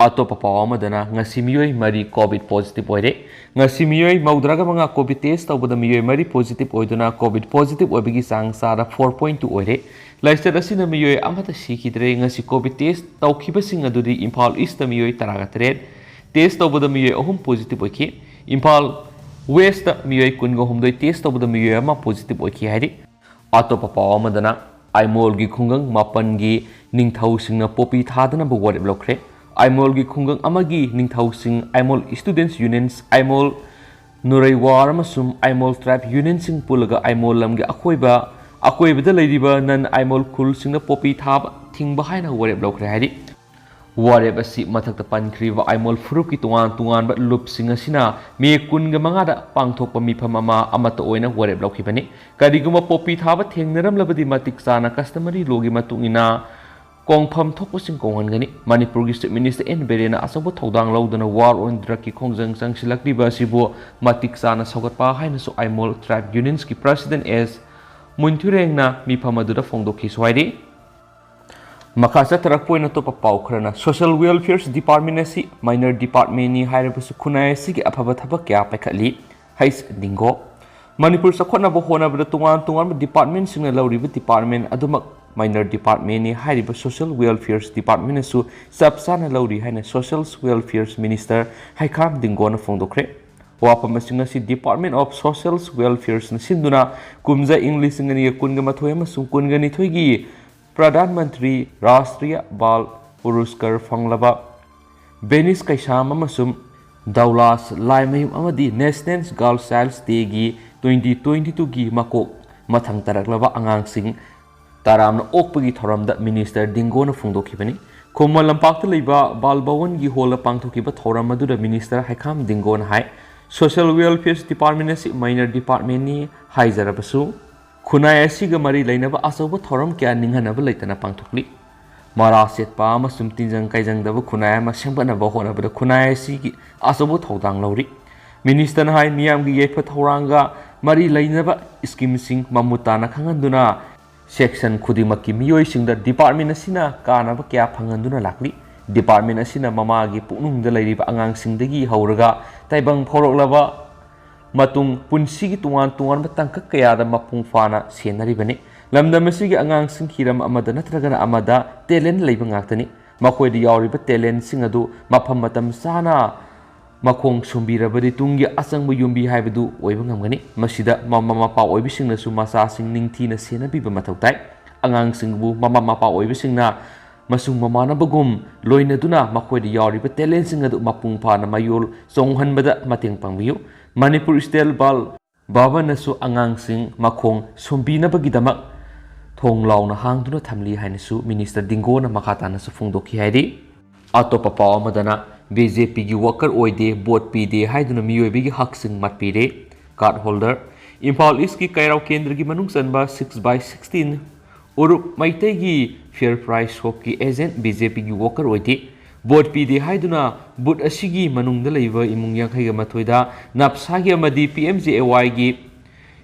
ꯑꯇꯣꯞꯄ ꯄꯥꯎ ꯑꯃꯗꯅ ꯉꯁꯤ ꯃꯤꯑꯣꯏ ꯃꯔꯤ ꯀꯣꯚꯤꯗ ꯄꯣꯖꯤꯇꯤꯚ ꯑꯣꯏꯔꯦ꯫ ꯉꯁꯤ ꯃꯤꯑꯣꯏ ꯃꯧꯗ꯭ꯔꯥꯒ ꯃꯉꯥ ꯀꯣꯚꯤꯗ ꯇꯦꯁ ꯇꯧꯕꯗ ꯃꯤꯑꯣꯏ ꯃꯔꯤ ꯄꯣꯖꯤꯇꯤꯚ ꯑꯣꯏꯗꯨꯅ ꯀꯣꯚꯤꯗ ꯄꯣꯖꯤꯇꯤꯚ ꯑꯣꯏꯕꯒꯤ ꯆꯥꯡ ꯆꯥꯗ ꯐꯣꯔ ꯄꯣꯏꯟ ꯇꯨ ꯑꯣꯏꯔꯦ꯫ ꯂꯥꯏꯆꯠ ꯑꯁꯤꯅ ꯃꯤꯑꯣꯏ ꯑꯃꯠꯇ ꯁꯤꯈꯤꯗ꯭ꯔꯦ꯫ ꯉꯁꯤ ꯀꯣꯚꯤꯗ ꯇꯦꯁ ꯇꯧꯈꯤꯕꯁꯤꯡ ꯑꯗꯨꯗꯤ ꯏꯝꯐꯥꯜ ꯏꯁꯇ ꯃꯤꯑꯣꯏ ꯇꯔꯥꯒ ꯇꯔꯦꯠ, ꯇꯦꯁ ꯇꯧꯕꯗ ꯃꯤꯑꯣꯏ ꯑꯍꯨꯝ ꯄꯣꯖꯤꯇꯤꯚ ꯑꯣꯏꯈꯤ꯫ ꯏꯝꯐꯥꯜ ꯋꯦꯁꯇ ꯃꯤꯑꯣꯏ ꯀꯨꯟꯒ ꯍꯨꯝꯗꯣꯏ ꯇꯦꯁ ꯇꯧꯕꯗ ꯃꯤꯑꯣꯏ ꯑꯃ ꯄꯣꯖꯤꯇꯤꯚ ꯑꯣꯏꯈꯤ ꯍꯥꯏꯔꯤ꯫ ꯑꯇꯣꯞꯄ ꯄꯥꯎ ꯑꯃꯗꯅ, ꯑꯥꯏꯃꯣꯜꯒꯤ ꯈꯨꯡꯒꯪ ꯃꯥꯄꯟꯒꯤ ꯅꯤꯡꯊꯧꯁꯤꯡꯅ ꯄꯣꯄꯤ ꯊꯥꯗꯅꯕ ꯋꯥꯔꯦꯞ ꯂꯧꯈ꯭ꯔꯦ꯫ ꯑꯥꯏꯃꯣꯜꯒꯤ ꯈꯨꯡꯒꯪ ꯑꯃꯒꯤ ꯅꯤꯡꯊꯧꯁꯤꯡ, ꯑꯥꯏꯃꯣꯜ ꯁ꯭ꯇꯨꯗꯦꯟꯠꯁ ꯌꯨꯅꯤꯌꯟꯁ, ꯑꯥꯏꯃꯣꯜ ꯅꯨꯔꯩ ꯋꯥꯔ ꯑꯃꯁꯨꯡ ꯑꯥꯏꯃꯣꯜ tribe unionꯁꯤꯡ ꯄꯨꯜꯂꯒ ꯑꯥꯏꯃꯣꯜ ꯂꯝꯒꯤ ꯑꯀꯣꯏꯕ, ꯑꯀꯣꯏꯕꯗ ꯂꯩꯔꯤꯕ non ꯑꯥꯏꯃꯣꯜ ꯈꯨꯜꯁꯤꯡꯗ ꯄꯣꯄꯤ ꯊꯥꯕ ꯊꯤꯡꯕ ꯍꯥꯏꯅ ꯋꯥꯔꯦꯞ ꯂꯧꯈ꯭ꯔꯦ ꯍꯥꯏꯔꯤ꯫ ꯋꯥꯔꯦꯞ ꯑꯁꯤ ꯃꯊꯛꯇ ꯄꯟꯈ꯭ꯔꯤꯕ ꯑꯥꯏꯃꯣꯜ ꯐꯨꯔꯨꯞꯀꯤ ꯇꯣꯉꯥꯟ ꯇꯣꯉꯥꯟꯕ ꯂꯨꯞꯁꯤꯡ ꯑꯁꯤꯅ ꯃꯦ ꯀꯨꯟꯒ ꯃꯉꯥꯗ ꯄꯥꯡꯊꯣꯛꯄ ꯃꯤꯐꯝ ꯑꯃ ꯑꯃꯠꯇ ꯑꯣꯏꯅ ꯋꯥꯔꯦꯞ ꯂꯧꯈꯤꯕꯅꯤ꯫ ꯀꯔꯤꯒꯨꯝꯕ ꯄꯣꯄꯤ ꯊꯥꯕ ꯊꯦꯡꯅꯔꯝꯂꯕꯗꯤ ꯃꯇꯤꯛ ꯆꯥꯅ customary lawꯒꯤ ꯃꯇꯨꯡ ꯏꯟꯅ ꯀꯣꯡꯐꯝ ꯊꯣꯛꯄꯁꯤꯡ ꯀꯣꯡꯍꯟꯒꯅꯤ꯫ ꯃꯅꯤꯄꯨꯔꯒꯤ Chief Minister ꯑꯦꯟ ꯕꯤꯔꯦꯟꯅ ꯑꯆꯧꯕ ꯊꯧꯗꯥꯡ ꯂꯧꯗꯨꯅ war on drugꯀꯤ ꯈꯣꯡꯖꯪ ꯆꯪꯁꯤꯜꯂꯛꯂꯤꯕ ꯑꯁꯤꯕꯨ ꯃꯇꯤꯛ ꯆꯥꯅ ꯁꯧꯒꯠꯄ ꯍꯥꯏꯅꯁꯨ ꯑꯥꯏꯃꯣꯜ tribe unionꯁꯀꯤ president ꯑꯦꯁ ꯃꯨꯟꯊꯨꯔꯦꯡꯅ ꯃꯤꯐꯝ ꯑꯗꯨꯗ ꯐꯣꯡꯗꯣꯛꯈꯤꯁꯨ ꯍꯥꯏꯔꯤ꯫ ꯃꯈꯥ ꯆꯠꯊꯔꯛꯄ ꯑꯣꯏꯅ ꯑꯇꯣꯞꯄ ꯄꯥꯎ ꯈꯔꯅ, social welfares department ꯑꯁꯤ minor departmentꯅꯤ ꯍꯥꯏꯔꯕꯁꯨ ꯈꯨꯟꯅꯥꯏ ꯑꯁꯤꯒꯤ ꯑꯐꯕ ꯊꯕꯛ ꯀꯌꯥ ꯄꯥꯏꯈꯠꯂꯤ꯫ ꯍꯩꯁ ꯗꯤꯡꯒꯣ꯫ ꯃꯅꯤꯄꯨꯔ ꯆꯥꯎꯈꯠꯅꯕ ꯍꯣꯠꯅꯕꯗ ꯇꯣꯉꯥꯟ ꯇꯣꯉꯥꯟꯕ departmentꯁꯤꯡꯅ ꯂꯧꯔꯤꯕ department ꯑꯗꯨꯃꯛ minor departmentꯅꯤ ꯍꯥꯏꯔꯤꯕ social welfares department ꯑꯁꯨ ꯆꯞ ꯆꯥꯅ ꯂꯧꯔꯤ ꯍꯥꯏꯅ social welfares minister ꯍꯩꯈꯥꯝ ꯗꯤꯡꯒꯣꯅ ꯐꯣꯡꯗꯣꯛꯈ꯭ꯔꯦ꯫ ꯋꯥꯐꯝ ꯑꯁꯤꯡ ꯑꯁꯤ Department of Social Welfareꯅ ꯁꯤꯟꯗꯨꯅ ꯀꯨꯝꯖꯥ ꯏꯪ ꯂꯤꯁꯤꯡ ꯑꯅꯤꯒ ꯀꯨꯟꯒ ꯃꯥꯊꯣꯏ ꯑꯃꯁꯨꯡ ꯀꯨꯟꯒ ꯅꯤꯊꯣꯏꯒꯤ ꯄ꯭ꯔꯙꯥꯟ ꯃꯟꯇ꯭ꯔꯤ ꯔꯥꯁꯇ꯭ꯔꯤꯌ ꯕꯥꯜ ꯄꯨꯔꯁꯀꯔ ꯐꯪꯂꯕ ꯕꯦꯅꯤꯁ ꯀꯩꯁꯥꯝ ꯑꯃꯁꯨꯡ ꯗꯧꯂꯥꯁ ꯂꯥꯏꯃꯌꯨꯝ ꯑꯃꯗꯤ National Girl Child's Dayꯒꯤ twenty twenty twoꯒꯤ ꯃꯀꯣꯛ ꯃꯊꯪ ꯇꯥꯔꯛꯂꯕ ꯑꯉꯥꯡꯁꯤꯡ ꯇꯔꯥꯝꯅ ꯑꯣꯛꯄꯒꯤ ꯊꯧꯔꯝꯗ minister ꯗꯤꯡꯒꯣꯅ ꯐꯣꯡꯗꯣꯛꯈꯤꯕꯅꯤ꯫ ꯈꯨꯃꯟ ꯂꯝꯄꯥꯛꯇ ꯂꯩꯕ ꯕꯥꯜ ꯚꯋꯟꯒꯤ ꯍꯣꯜꯗ ꯄꯥꯡꯊꯣꯛꯈꯤꯕ ꯊꯧꯔꯝ ꯑꯗꯨꯗ minister ꯍꯩꯈꯥꯝ ꯗꯤꯡꯒꯣꯅ ꯍꯥꯏ, social welfares department ꯑꯁꯤ minor departmentꯅꯤ ꯍꯥꯏꯖꯔꯕꯁꯨ, ꯈꯨꯟꯅꯥꯏ ꯑꯁꯤꯒ ꯃꯔꯤ ꯂꯩꯅꯕ ꯑꯆꯧꯕ ꯊꯧꯔꯝ ꯀꯌꯥ ꯅꯤꯡꯍꯟꯅꯕ ꯂꯩꯇꯅ ꯄꯥꯡꯊꯣꯛꯂꯤ꯫ ꯃꯔꯥ ꯁꯦꯠꯄ ꯑꯃꯁꯨꯡ ꯇꯤꯟꯖꯪ ꯀꯥꯏꯖꯪꯗꯕ ꯈꯨꯟꯅꯥꯏ ꯑꯃ ꯁꯦꯝꯒꯠꯅꯕ ꯍꯣꯠꯅꯕꯗ ꯈꯨꯟꯅꯥꯏ ꯑꯁꯤꯒꯤ ꯑꯆꯧꯕ ꯊꯧꯗꯥꯡ ꯂꯧꯔꯤ꯫ Ministerꯅ ꯍꯥꯏ, ꯃꯤꯌꯥꯝꯒꯤ ꯌꯥꯏꯐ ꯊꯧꯔꯥꯡꯒ ꯃꯔꯤ ꯂꯩꯅꯕ schemeꯁꯤꯡ ꯃꯃꯨꯠ ꯇꯥꯅ ꯈꯪꯍꯟꯗꯨꯅ section ꯈꯨꯗꯤꯡꯃꯛꯀꯤ ꯃꯤꯑꯣꯏꯁꯤꯡꯗ department ꯑꯁꯤꯅ ꯀꯥꯟꯅꯕ ꯀꯌꯥ ꯐꯪꯍꯟꯗꯨꯅ ꯂꯥꯛꯂꯤ꯫ Department ꯑꯁꯤꯅ ꯃꯃꯥꯒꯤ ꯄꯨꯛꯅꯨꯡꯗ ꯂꯩꯔꯤꯕ ꯑꯉꯥꯡꯁꯤꯡꯗꯒꯤ ꯍꯧꯔꯒ ꯇꯥꯏꯕꯪ ꯐꯥꯎꯔꯛꯂꯕ ꯃꯇꯨꯡ ꯄꯨꯟꯁꯤꯒꯤ ꯇꯣꯉꯥꯟ ꯇꯣꯉꯥꯟꯕ ꯇꯥꯡꯀꯛ ꯀꯌꯥꯗ ꯃꯄꯨꯡ ꯐꯥꯅ ꯁꯦꯟꯅꯔꯤꯕꯅꯤ꯫ ꯂꯝꯗꯝ ꯑꯁꯤꯒꯤ ꯑꯉꯥꯡꯁꯤꯡ ꯍꯤꯔꯝ ꯑꯃꯗ ꯅꯠꯇ꯭ꯔꯒꯅ ꯑꯃꯗ talent ꯂꯩꯕ ꯉꯥꯛꯇꯅꯤ꯫ ꯃꯈꯣꯏꯗ ꯌꯥꯎꯔꯤꯕ talentꯁꯤꯡ ꯑꯗꯨ ꯃꯐꯝ ꯃꯇꯝ ꯆꯥꯅ ꯃꯈꯣꯡ ꯁꯣꯝꯕꯤꯔꯕꯗꯤ ꯇꯨꯡꯒꯤ ꯑꯆꯪꯕ ꯌꯨꯝꯕꯤ ꯍꯥꯏꯕꯗꯨ ꯑꯣꯏꯕ ꯉꯝꯒꯅꯤ꯫ ꯃꯁꯤꯗ ꯃꯃꯥ ꯃꯄꯥ ꯑꯣꯏꯕꯁꯤꯡꯅꯁꯨ ꯃꯆꯥꯁꯤꯡ ꯅꯤꯡꯊꯤꯅ ꯁꯦꯟꯅꯕꯤꯕ ꯃꯊꯧ ꯇꯥꯏ꯫ ꯑꯉꯥꯡꯁꯤꯡꯕꯨ ꯃꯃꯥ ꯃꯄꯥ ꯑꯣꯏꯕꯁꯤꯡꯅ ꯃꯁꯨꯡ ꯃꯃꯥꯟꯅꯕꯒꯨꯝ ꯂꯣꯏꯅꯗꯨꯅ ꯃꯈꯣꯏꯗ ꯌꯥꯎꯔꯤꯕ talentꯁꯤꯡ ꯑꯗꯨ ꯃꯄꯨꯡ ꯐꯥꯅ ꯃꯌꯣꯜ ꯆꯣꯡꯍꯟꯕꯗ ꯃꯇꯦꯡ ꯄꯥꯡꯕꯤꯌꯨ꯫ ꯃꯅꯤꯄꯨꯔ ꯏꯁꯇꯦꯠ ꯕꯥꯜ ꯚꯕꯟꯅꯁꯨ ꯑꯉꯥꯡꯁꯤꯡ ꯃꯈꯣꯡ ꯁꯣꯝꯕꯤꯅꯕꯒꯤꯗꯃꯛ ꯊꯣꯡ ꯂꯥꯎꯅ ꯍꯥꯡꯗꯨꯅ ꯊꯝꯂꯤ ꯍꯥꯏꯅꯁꯨ ꯃꯤꯅꯤꯁꯇꯔ ꯗꯤꯡꯒꯣꯅ ꯃꯈꯥ ꯇꯥꯅꯁꯨ ꯐꯣꯡꯗꯣꯛꯈꯤ ꯍꯥꯏꯔꯤ꯫ ꯑꯇꯣꯞꯄ ꯄꯥꯎ ꯑꯃꯗꯅ, ꯕꯤ ꯖꯦ ꯄꯤꯒꯤ ꯋꯥꯀꯔ ꯑꯣꯏꯗꯦ, ꯚꯣꯠ ꯄꯤꯗꯦ ꯍꯥꯏꯗꯨꯅ ꯃꯤꯑꯣꯏꯕꯒꯤ ꯍꯛꯁꯤꯡ ꯃꯠꯄꯤꯔꯦ꯫ ꯀꯥꯔꯗ ꯍꯣꯜꯗꯔ, ꯏꯝꯐꯥꯜ ꯏꯁꯀꯤ ꯀꯩꯔꯥꯎ ꯀꯦꯟꯗ꯭ꯔꯒꯤ ꯃꯅꯨꯡ ꯆꯟꯕ ꯁꯤꯛꯁ ꯕꯥꯏ ꯁꯤꯛꯁꯇꯤꯟ ꯎꯔꯨꯞ ꯃꯩꯇꯩꯒꯤ ꯐꯤꯌꯔ ꯄ꯭ꯔꯥꯏꯁ ꯁꯣꯞꯀꯤ ꯑꯦꯖꯦꯟꯠ ꯕꯤ ꯖꯦ ꯄꯤꯒꯤ ꯋꯥꯀꯔ ꯑꯣꯏꯗꯦ, ꯚꯣꯠ ꯄꯤꯗꯦ ꯍꯥꯏꯗꯨꯅ ꯕꯨꯠ ꯑꯁꯤꯒꯤ ꯃꯅꯨꯡꯗ ꯂꯩꯕ ꯏꯃꯨꯡ ꯌꯥꯡꯈꯩꯒ ꯃꯥꯊꯣꯏꯗ ꯅꯞꯁꯥꯒꯤ ꯑꯃꯗꯤ ꯄꯤ ꯑꯦꯝ ꯖꯦ ꯑꯦ ꯋꯥꯏꯒꯤ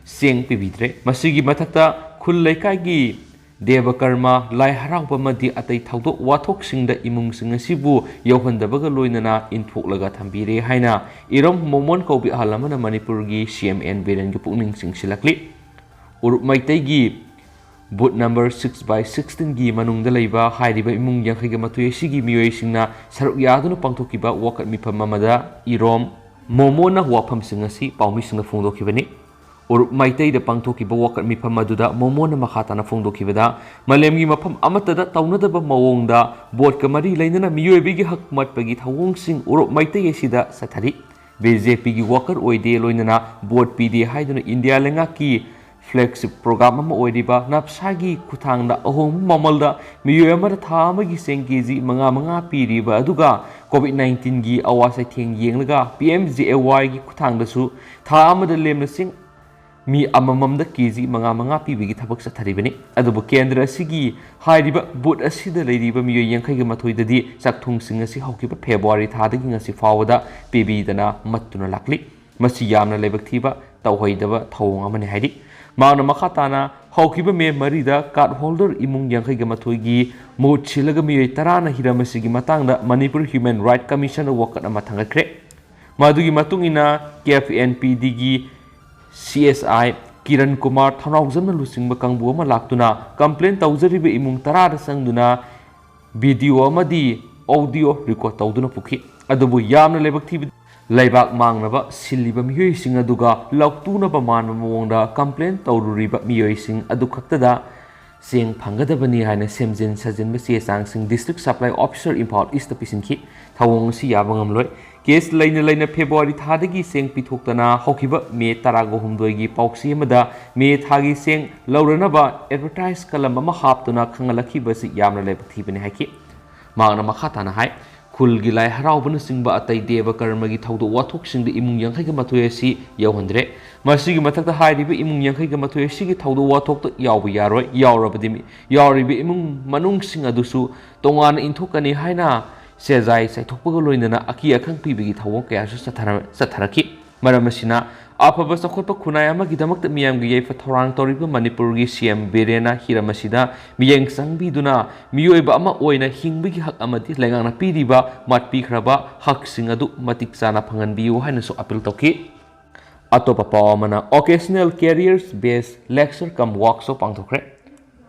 ꯆꯦꯡ ꯄꯤꯕꯤꯗ꯭ꯔꯦ꯫ ꯃꯁꯤꯒꯤ ꯃꯊꯛꯇ ꯈꯨꯜ ꯂꯩꯀꯥꯏꯒꯤ ꯗꯦꯕ ꯀꯔꯃ, ꯂꯥꯏ ꯍꯔꯥꯎꯕ ꯑꯃꯗꯤ ꯑꯇꯩ ꯊꯧꯗꯣꯛ ꯋꯥꯊꯣꯛꯁꯤꯡꯗ ꯏꯃꯨꯡꯁꯤꯡ ꯑꯁꯤꯕꯨ ꯌꯧꯍꯟꯗꯕꯒ ꯂꯣꯏꯅꯅ ꯏꯟꯊꯣꯛꯂꯒ ꯊꯝꯕꯤꯔꯦ ꯍꯥꯏꯅ ꯏꯔꯣꯝ ꯃꯣꯃꯣꯟ ꯀꯧꯕꯤ ꯑꯍꯜ ꯑꯃꯅ ꯃꯅꯤꯄꯨꯔꯒꯤ ꯁꯤ ꯑꯦꯝ ꯑꯦꯟ ꯕꯤꯔꯦꯟꯒꯤ ꯄꯨꯛꯅꯤꯡ ꯆꯤꯡꯁꯤꯜꯂꯛꯂꯤ꯫ ꯎꯔꯨꯞ ꯃꯩꯇꯩꯒꯤ ꯕꯨꯠ ꯅꯝꯕꯔ ꯁꯤꯛꯁ ꯕꯥꯏ ꯁꯤꯛꯁꯇꯤꯟꯒꯤ ꯃꯅꯨꯡꯗ ꯂꯩꯕ ꯍꯥꯏꯔꯤꯕ ꯏꯃꯨꯡ ꯌꯥꯡꯈꯩꯒ ꯃꯥꯊꯣꯏ ꯑꯁꯤꯒꯤ ꯃꯤꯑꯣꯏꯁꯤꯡꯅ ꯁꯔꯨꯛ ꯌꯥꯗꯨꯅ ꯄꯥꯡꯊꯣꯛꯈꯤꯕ ꯋꯥꯀꯠ ꯃꯤꯐꯝ ꯑꯃꯗ ꯏꯔꯣꯝ ꯃꯣꯃꯣꯟꯅ ꯋꯥꯐꯝꯁꯤꯡ ꯑꯁꯤ ꯄꯥꯎꯃꯤꯁꯤꯡꯗ ꯐꯣꯡꯗꯣꯛꯈꯤꯕꯅꯤ꯫ ꯎꯔꯨꯞ ꯃꯩꯇꯩꯗ ꯄꯥꯡꯊꯣꯛꯈꯤꯕ ꯋꯥꯀꯠ ꯃꯤꯐꯝ ꯑꯗꯨꯗ ꯃꯣꯃꯣꯟꯅ ꯃꯈꯥ ꯇꯥꯅ ꯐꯣꯡꯗꯣꯛꯈꯤꯕꯗ, ꯃꯥꯂꯦꯝꯒꯤ ꯃꯐꯝ ꯑꯃꯠꯇꯗ ꯇꯧꯅꯗꯕ ꯃꯑꯣꯡꯗ ꯕꯣꯠꯀ ꯃꯔꯤ ꯂꯩꯅꯅ ꯃꯤꯑꯣꯏꯕꯒꯤ ꯍꯛ ꯃꯠꯄꯒꯤ ꯊꯧꯑꯣꯡꯁꯤꯡ ꯎꯔꯨꯞ ꯃꯩꯇꯩ ꯑꯁꯤꯗ ꯆꯠꯊꯔꯤ꯫ ꯕꯤ ꯖꯦ ꯄꯤꯒꯤ ꯋꯥꯀꯔ ꯑꯣꯏꯗꯦ ꯂꯣꯏꯅꯅ ꯚꯣꯠ ꯄꯤꯗꯦ ꯍꯥꯏꯗꯨꯅ ꯏꯟꯗꯤꯌꯥ ꯂꯩꯉꯥꯛꯀꯤ ꯐ꯭ꯂꯦꯒꯁꯤꯞ ꯄ꯭ꯔꯣꯒ꯭ꯔꯥꯝ ꯑꯃ ꯑꯣꯏꯔꯤꯕ ꯅꯞꯁꯥꯒꯤ ꯈꯨꯠꯊꯥꯡꯗ ꯑꯍꯣꯡꯕ ꯃꯃꯜꯗ ꯃꯤꯑꯣꯏ ꯑꯃꯗ ꯊꯥ ꯑꯃꯒꯤ ꯆꯦꯡ ꯀꯦ ꯖꯤ ꯃꯉꯥ ꯃꯉꯥ ꯄꯤꯔꯤꯕ ꯑꯗꯨꯒ ꯀꯣꯚꯤꯗ ꯅꯥꯏꯟꯇꯤꯟꯒꯤ ꯑꯋꯥ ꯆꯩꯊꯦꯡ ꯌꯦꯡꯂꯒ ꯄꯤ ꯑꯦꯝ ꯖꯦ ꯑꯦ ꯋꯥꯏꯒꯤ ꯈꯨꯠꯊꯥꯡꯗꯁꯨ ꯊꯥ ꯑꯃꯗ ꯂꯦꯝꯅ ꯆꯦꯡ ꯃꯤ ꯑꯃꯃꯝꯗ ꯀꯦ ꯖꯤ ꯃꯉꯥ ꯃꯉꯥ ꯄꯤꯕꯒꯤ ꯊꯕꯛ ꯆꯠꯊꯔꯤꯕꯅꯤ꯫ ꯑꯗꯨꯕꯨ ꯀꯦꯟꯗ꯭ꯔ ꯑꯁꯤꯒꯤ ꯍꯥꯏꯔꯤꯕ ꯕꯨꯠ ꯑꯁꯤꯗ ꯂꯩꯔꯤꯕ ꯃꯤꯑꯣꯏ ꯌꯥꯡꯈꯩꯒ ꯃꯥꯊꯣꯏꯗꯗꯤ ꯆꯥꯛꯊꯨꯡꯁꯤꯡ ꯑꯁꯤ ꯍꯧꯈꯤꯕ ꯐꯦꯕ꯭ꯔꯨꯋꯥꯔꯤ ꯊꯥꯗꯒꯤ ꯉꯁꯤ ꯐꯥꯎꯕꯗ ꯄꯤꯕꯤꯗꯅ ꯃꯠꯇꯨꯅ ꯂꯥꯛꯂꯤ꯫ ꯃꯁꯤ ꯌꯥꯝꯅ ꯂꯥꯏꯕꯛ ꯊꯤꯕ, ꯇꯧꯍꯩꯗꯕ ꯊꯧꯑꯣꯡ ꯑꯃꯅꯤ ꯍꯥꯏꯔꯤ꯫ ꯃꯍꯥꯛꯅ ꯃꯈꯥ ꯇꯥꯅ, ꯍꯧꯈꯤꯕ ꯃꯦ ꯃꯔꯤꯗ ꯀꯥꯔꯗ ꯍꯣꯜꯗꯔ ꯏꯃꯨꯡ ꯌꯥꯡꯈꯩꯒ ꯃꯥꯊꯣꯏꯒꯤ ꯃꯍꯨꯠ ꯁꯤꯜꯂꯒ ꯃꯤꯑꯣꯏ ꯇꯔꯥꯅ ꯍꯤꯔꯝ ꯑꯁꯤꯒꯤ ꯃꯇꯥꯡꯗ ꯃꯅꯤꯄꯨꯔ ꯍ꯭ꯌꯨꯃꯦꯟ ꯔꯥꯏꯠ ꯀꯃꯤꯁꯟꯗ ꯋꯥꯀꯠ ꯑꯃ ꯊꯥꯡꯒꯠꯈ꯭ꯔꯦ꯫ ꯃꯗꯨꯒꯤ ꯃꯇꯨꯡ ꯏꯟꯅ ꯀꯦ F N P ꯗꯤꯒꯤ C S ꯑꯥꯏ ꯀꯤꯔꯟ ꯀꯨꯃꯥꯔ ꯊꯧꯅꯥꯎꯖꯝꯅ ꯂꯨꯆꯤꯡꯕ ꯀꯥꯡꯕꯨ ꯑꯃ ꯂꯥꯛꯇꯨꯅ ꯀꯝꯄ꯭ꯂꯦꯟ ꯇꯧꯖꯔꯤꯕ ꯏꯃꯨꯡ ꯇꯔꯥꯗ ꯆꯪꯗꯨꯅ ꯚꯤꯗꯤꯑꯣ ꯑꯃꯗꯤ ꯑꯣꯗꯤꯑꯣ ꯔꯦꯀꯣꯔꯗ ꯇꯧꯗꯨꯅ ꯄꯨꯈꯤ꯫ ꯑꯗꯨꯕꯨ ꯌꯥꯝꯅ ꯂꯥꯏꯕꯛ ꯊꯤꯕ, ꯂꯩꯕꯥꯛ ꯃꯥꯡꯅꯕ ꯁꯤꯜꯂꯤꯕ ꯃꯤꯑꯣꯏꯁꯤꯡ ꯑꯗꯨꯒ ꯂꯧꯇꯨꯅꯕ ꯃꯥꯟꯕ ꯃꯑꯣꯡꯗ ꯀꯝꯄ꯭ꯂꯦꯟ ꯇꯧꯔꯨꯔꯤꯕ ꯃꯤꯑꯣꯏꯁꯤꯡ ꯑꯗꯨ ꯈꯛꯇꯗ ꯆꯦꯡ ꯐꯪꯒꯗꯕꯅꯤ ꯍꯥꯏꯅ ꯁꯦꯝꯖꯤꯟ ꯁꯥꯖꯤꯟꯕ ꯆꯦ ꯆꯥꯡꯁꯤꯡ ꯗꯤꯁꯇ꯭ꯔꯤꯛ ꯁꯄ꯭ꯂꯥꯏ ꯑꯣꯐꯤꯁꯔ ꯏꯝꯐꯥꯜ ꯏꯁꯇ ꯄꯤꯁꯤꯟꯈꯤ꯫ ꯊꯧꯑꯣꯡ ꯑꯁꯤ ꯌꯥꯕ ꯉꯝꯂꯣꯏ꯫ ꯀꯦꯁ ꯂꯩꯅ ꯂꯩꯅ ꯐꯦꯕ꯭ꯔꯨꯋꯥꯔꯤ ꯊꯥꯗꯒꯤ ꯆꯦꯡ ꯄꯤꯊꯣꯛꯇꯅ ꯍꯧꯈꯤꯕ ꯃꯦ ꯇꯔꯥꯒ ꯍꯨꯝꯗꯣꯏꯒꯤ ꯄꯥꯎꯆꯦ ꯑꯃꯗ ꯃꯦ ꯊꯥꯒꯤ ꯆꯦꯡ ꯂꯧꯔꯅꯕ ꯑꯦꯗꯚꯔꯇꯥꯏꯖ ꯀꯂꯝ ꯑꯃ ꯍꯥꯞꯇꯨꯅ ꯈꯪꯍꯜꯂꯛꯈꯤꯕ ꯑꯁꯤ ꯌꯥꯝꯅ ꯂꯥꯏꯕꯛ ꯊꯤꯕꯅꯤ ꯍꯥꯏꯈꯤ꯫ ꯃꯍꯥꯛꯅ ꯃꯈꯥ ꯇꯥꯅ ꯍꯥꯏ, ꯈꯨꯜꯒꯤ ꯂꯥꯏ ꯍꯔꯥꯎꯕꯅꯆꯤꯡꯕ ꯑꯇꯩ ꯗꯦꯕ ꯀꯔꯃꯒꯤ ꯊꯧꯗꯣꯛ ꯋꯥꯊꯣꯛꯁꯤꯡꯗ ꯏꯃꯨꯡ ꯌꯥꯡꯈꯩꯒ ꯃꯥꯊꯣꯏ ꯑꯁꯤ ꯌꯥꯎꯍꯟꯗ꯭ꯔꯦ꯫ ꯃꯁꯤꯒꯤ ꯃꯊꯛꯇ ꯍꯥꯏꯔꯤꯕ ꯏꯃꯨꯡ ꯌꯥꯡꯈꯩꯒ ꯃꯥꯊꯣꯏ ꯑꯁꯤꯒꯤ ꯊꯧꯗꯣꯛ ꯋꯥꯊꯣꯛꯇ ꯌꯥꯎꯕ ꯌꯥꯔꯣꯏ꯫ ꯌꯥꯎꯔꯕꯗꯤ ꯃꯤ-, ꯌꯥꯎꯔꯤꯕ ꯏꯃꯨꯡ ꯃꯅꯨꯡꯁꯤꯡ ꯑꯗꯨꯁꯨ ꯇꯣꯉꯥꯟꯅ ꯏꯟꯊꯣꯛꯀꯅꯤ ꯍꯥꯏꯅ ꯁꯦꯖꯥꯏ ꯆꯥꯏꯊꯣꯛꯄꯒ ꯂꯣꯏꯅꯅ ꯑꯀꯤ ꯑꯈꯪ ꯄꯤꯕꯒꯤ ꯊꯧꯑꯣꯡ ꯀꯌꯥꯁꯨ ꯆꯠꯊꯔ-, ꯆꯠꯊꯔꯛꯈꯤ꯫ ꯃꯔꯝ ꯑꯁꯤꯅ, ꯑꯐꯕ ꯆꯥꯎꯈꯠꯄ ꯈꯨꯟꯅꯥꯏ ꯑꯃꯒꯤꯗꯃꯛꯇ ꯃꯤꯌꯥꯝꯒꯤ ꯌꯥꯏꯐ ꯊꯧꯔꯥꯡ ꯇꯧꯔꯤꯕ ꯃꯅꯤꯄꯨꯔꯒꯤ ꯁꯤ ꯑꯦꯝ ꯕꯤꯔꯦꯟꯅ ꯍꯤꯔꯝ ꯑꯁꯤꯗ ꯃꯤꯠꯌꯦꯡ ꯆꯪꯕꯤꯗꯨꯅ ꯃꯤꯑꯣꯏꯕ ꯑꯃ ꯑꯣꯏꯅ ꯍꯤꯡꯕꯒꯤ ꯍꯛ ꯑꯃꯗꯤ ꯂꯩꯉꯥꯛꯅ ꯄꯤꯔꯤꯕ ꯃꯥꯠꯄꯤꯈ꯭ꯔꯕ ꯍꯛꯁꯤꯡ ꯑꯗꯨ ꯃꯇꯤꯛ ꯆꯥꯅ ꯐꯪꯍꯟꯕꯤꯌꯨ ꯍꯥꯏꯅꯁꯨ ꯑꯄꯤꯜ ꯇꯧꯈꯤ꯫ ꯑꯇꯣꯞꯄ ꯄꯥꯎ ꯑꯃꯅ, Occasional Careers Based Lecture cum Workshop ꯄꯥꯡꯊꯣꯛꯈ꯭ꯔꯦ꯫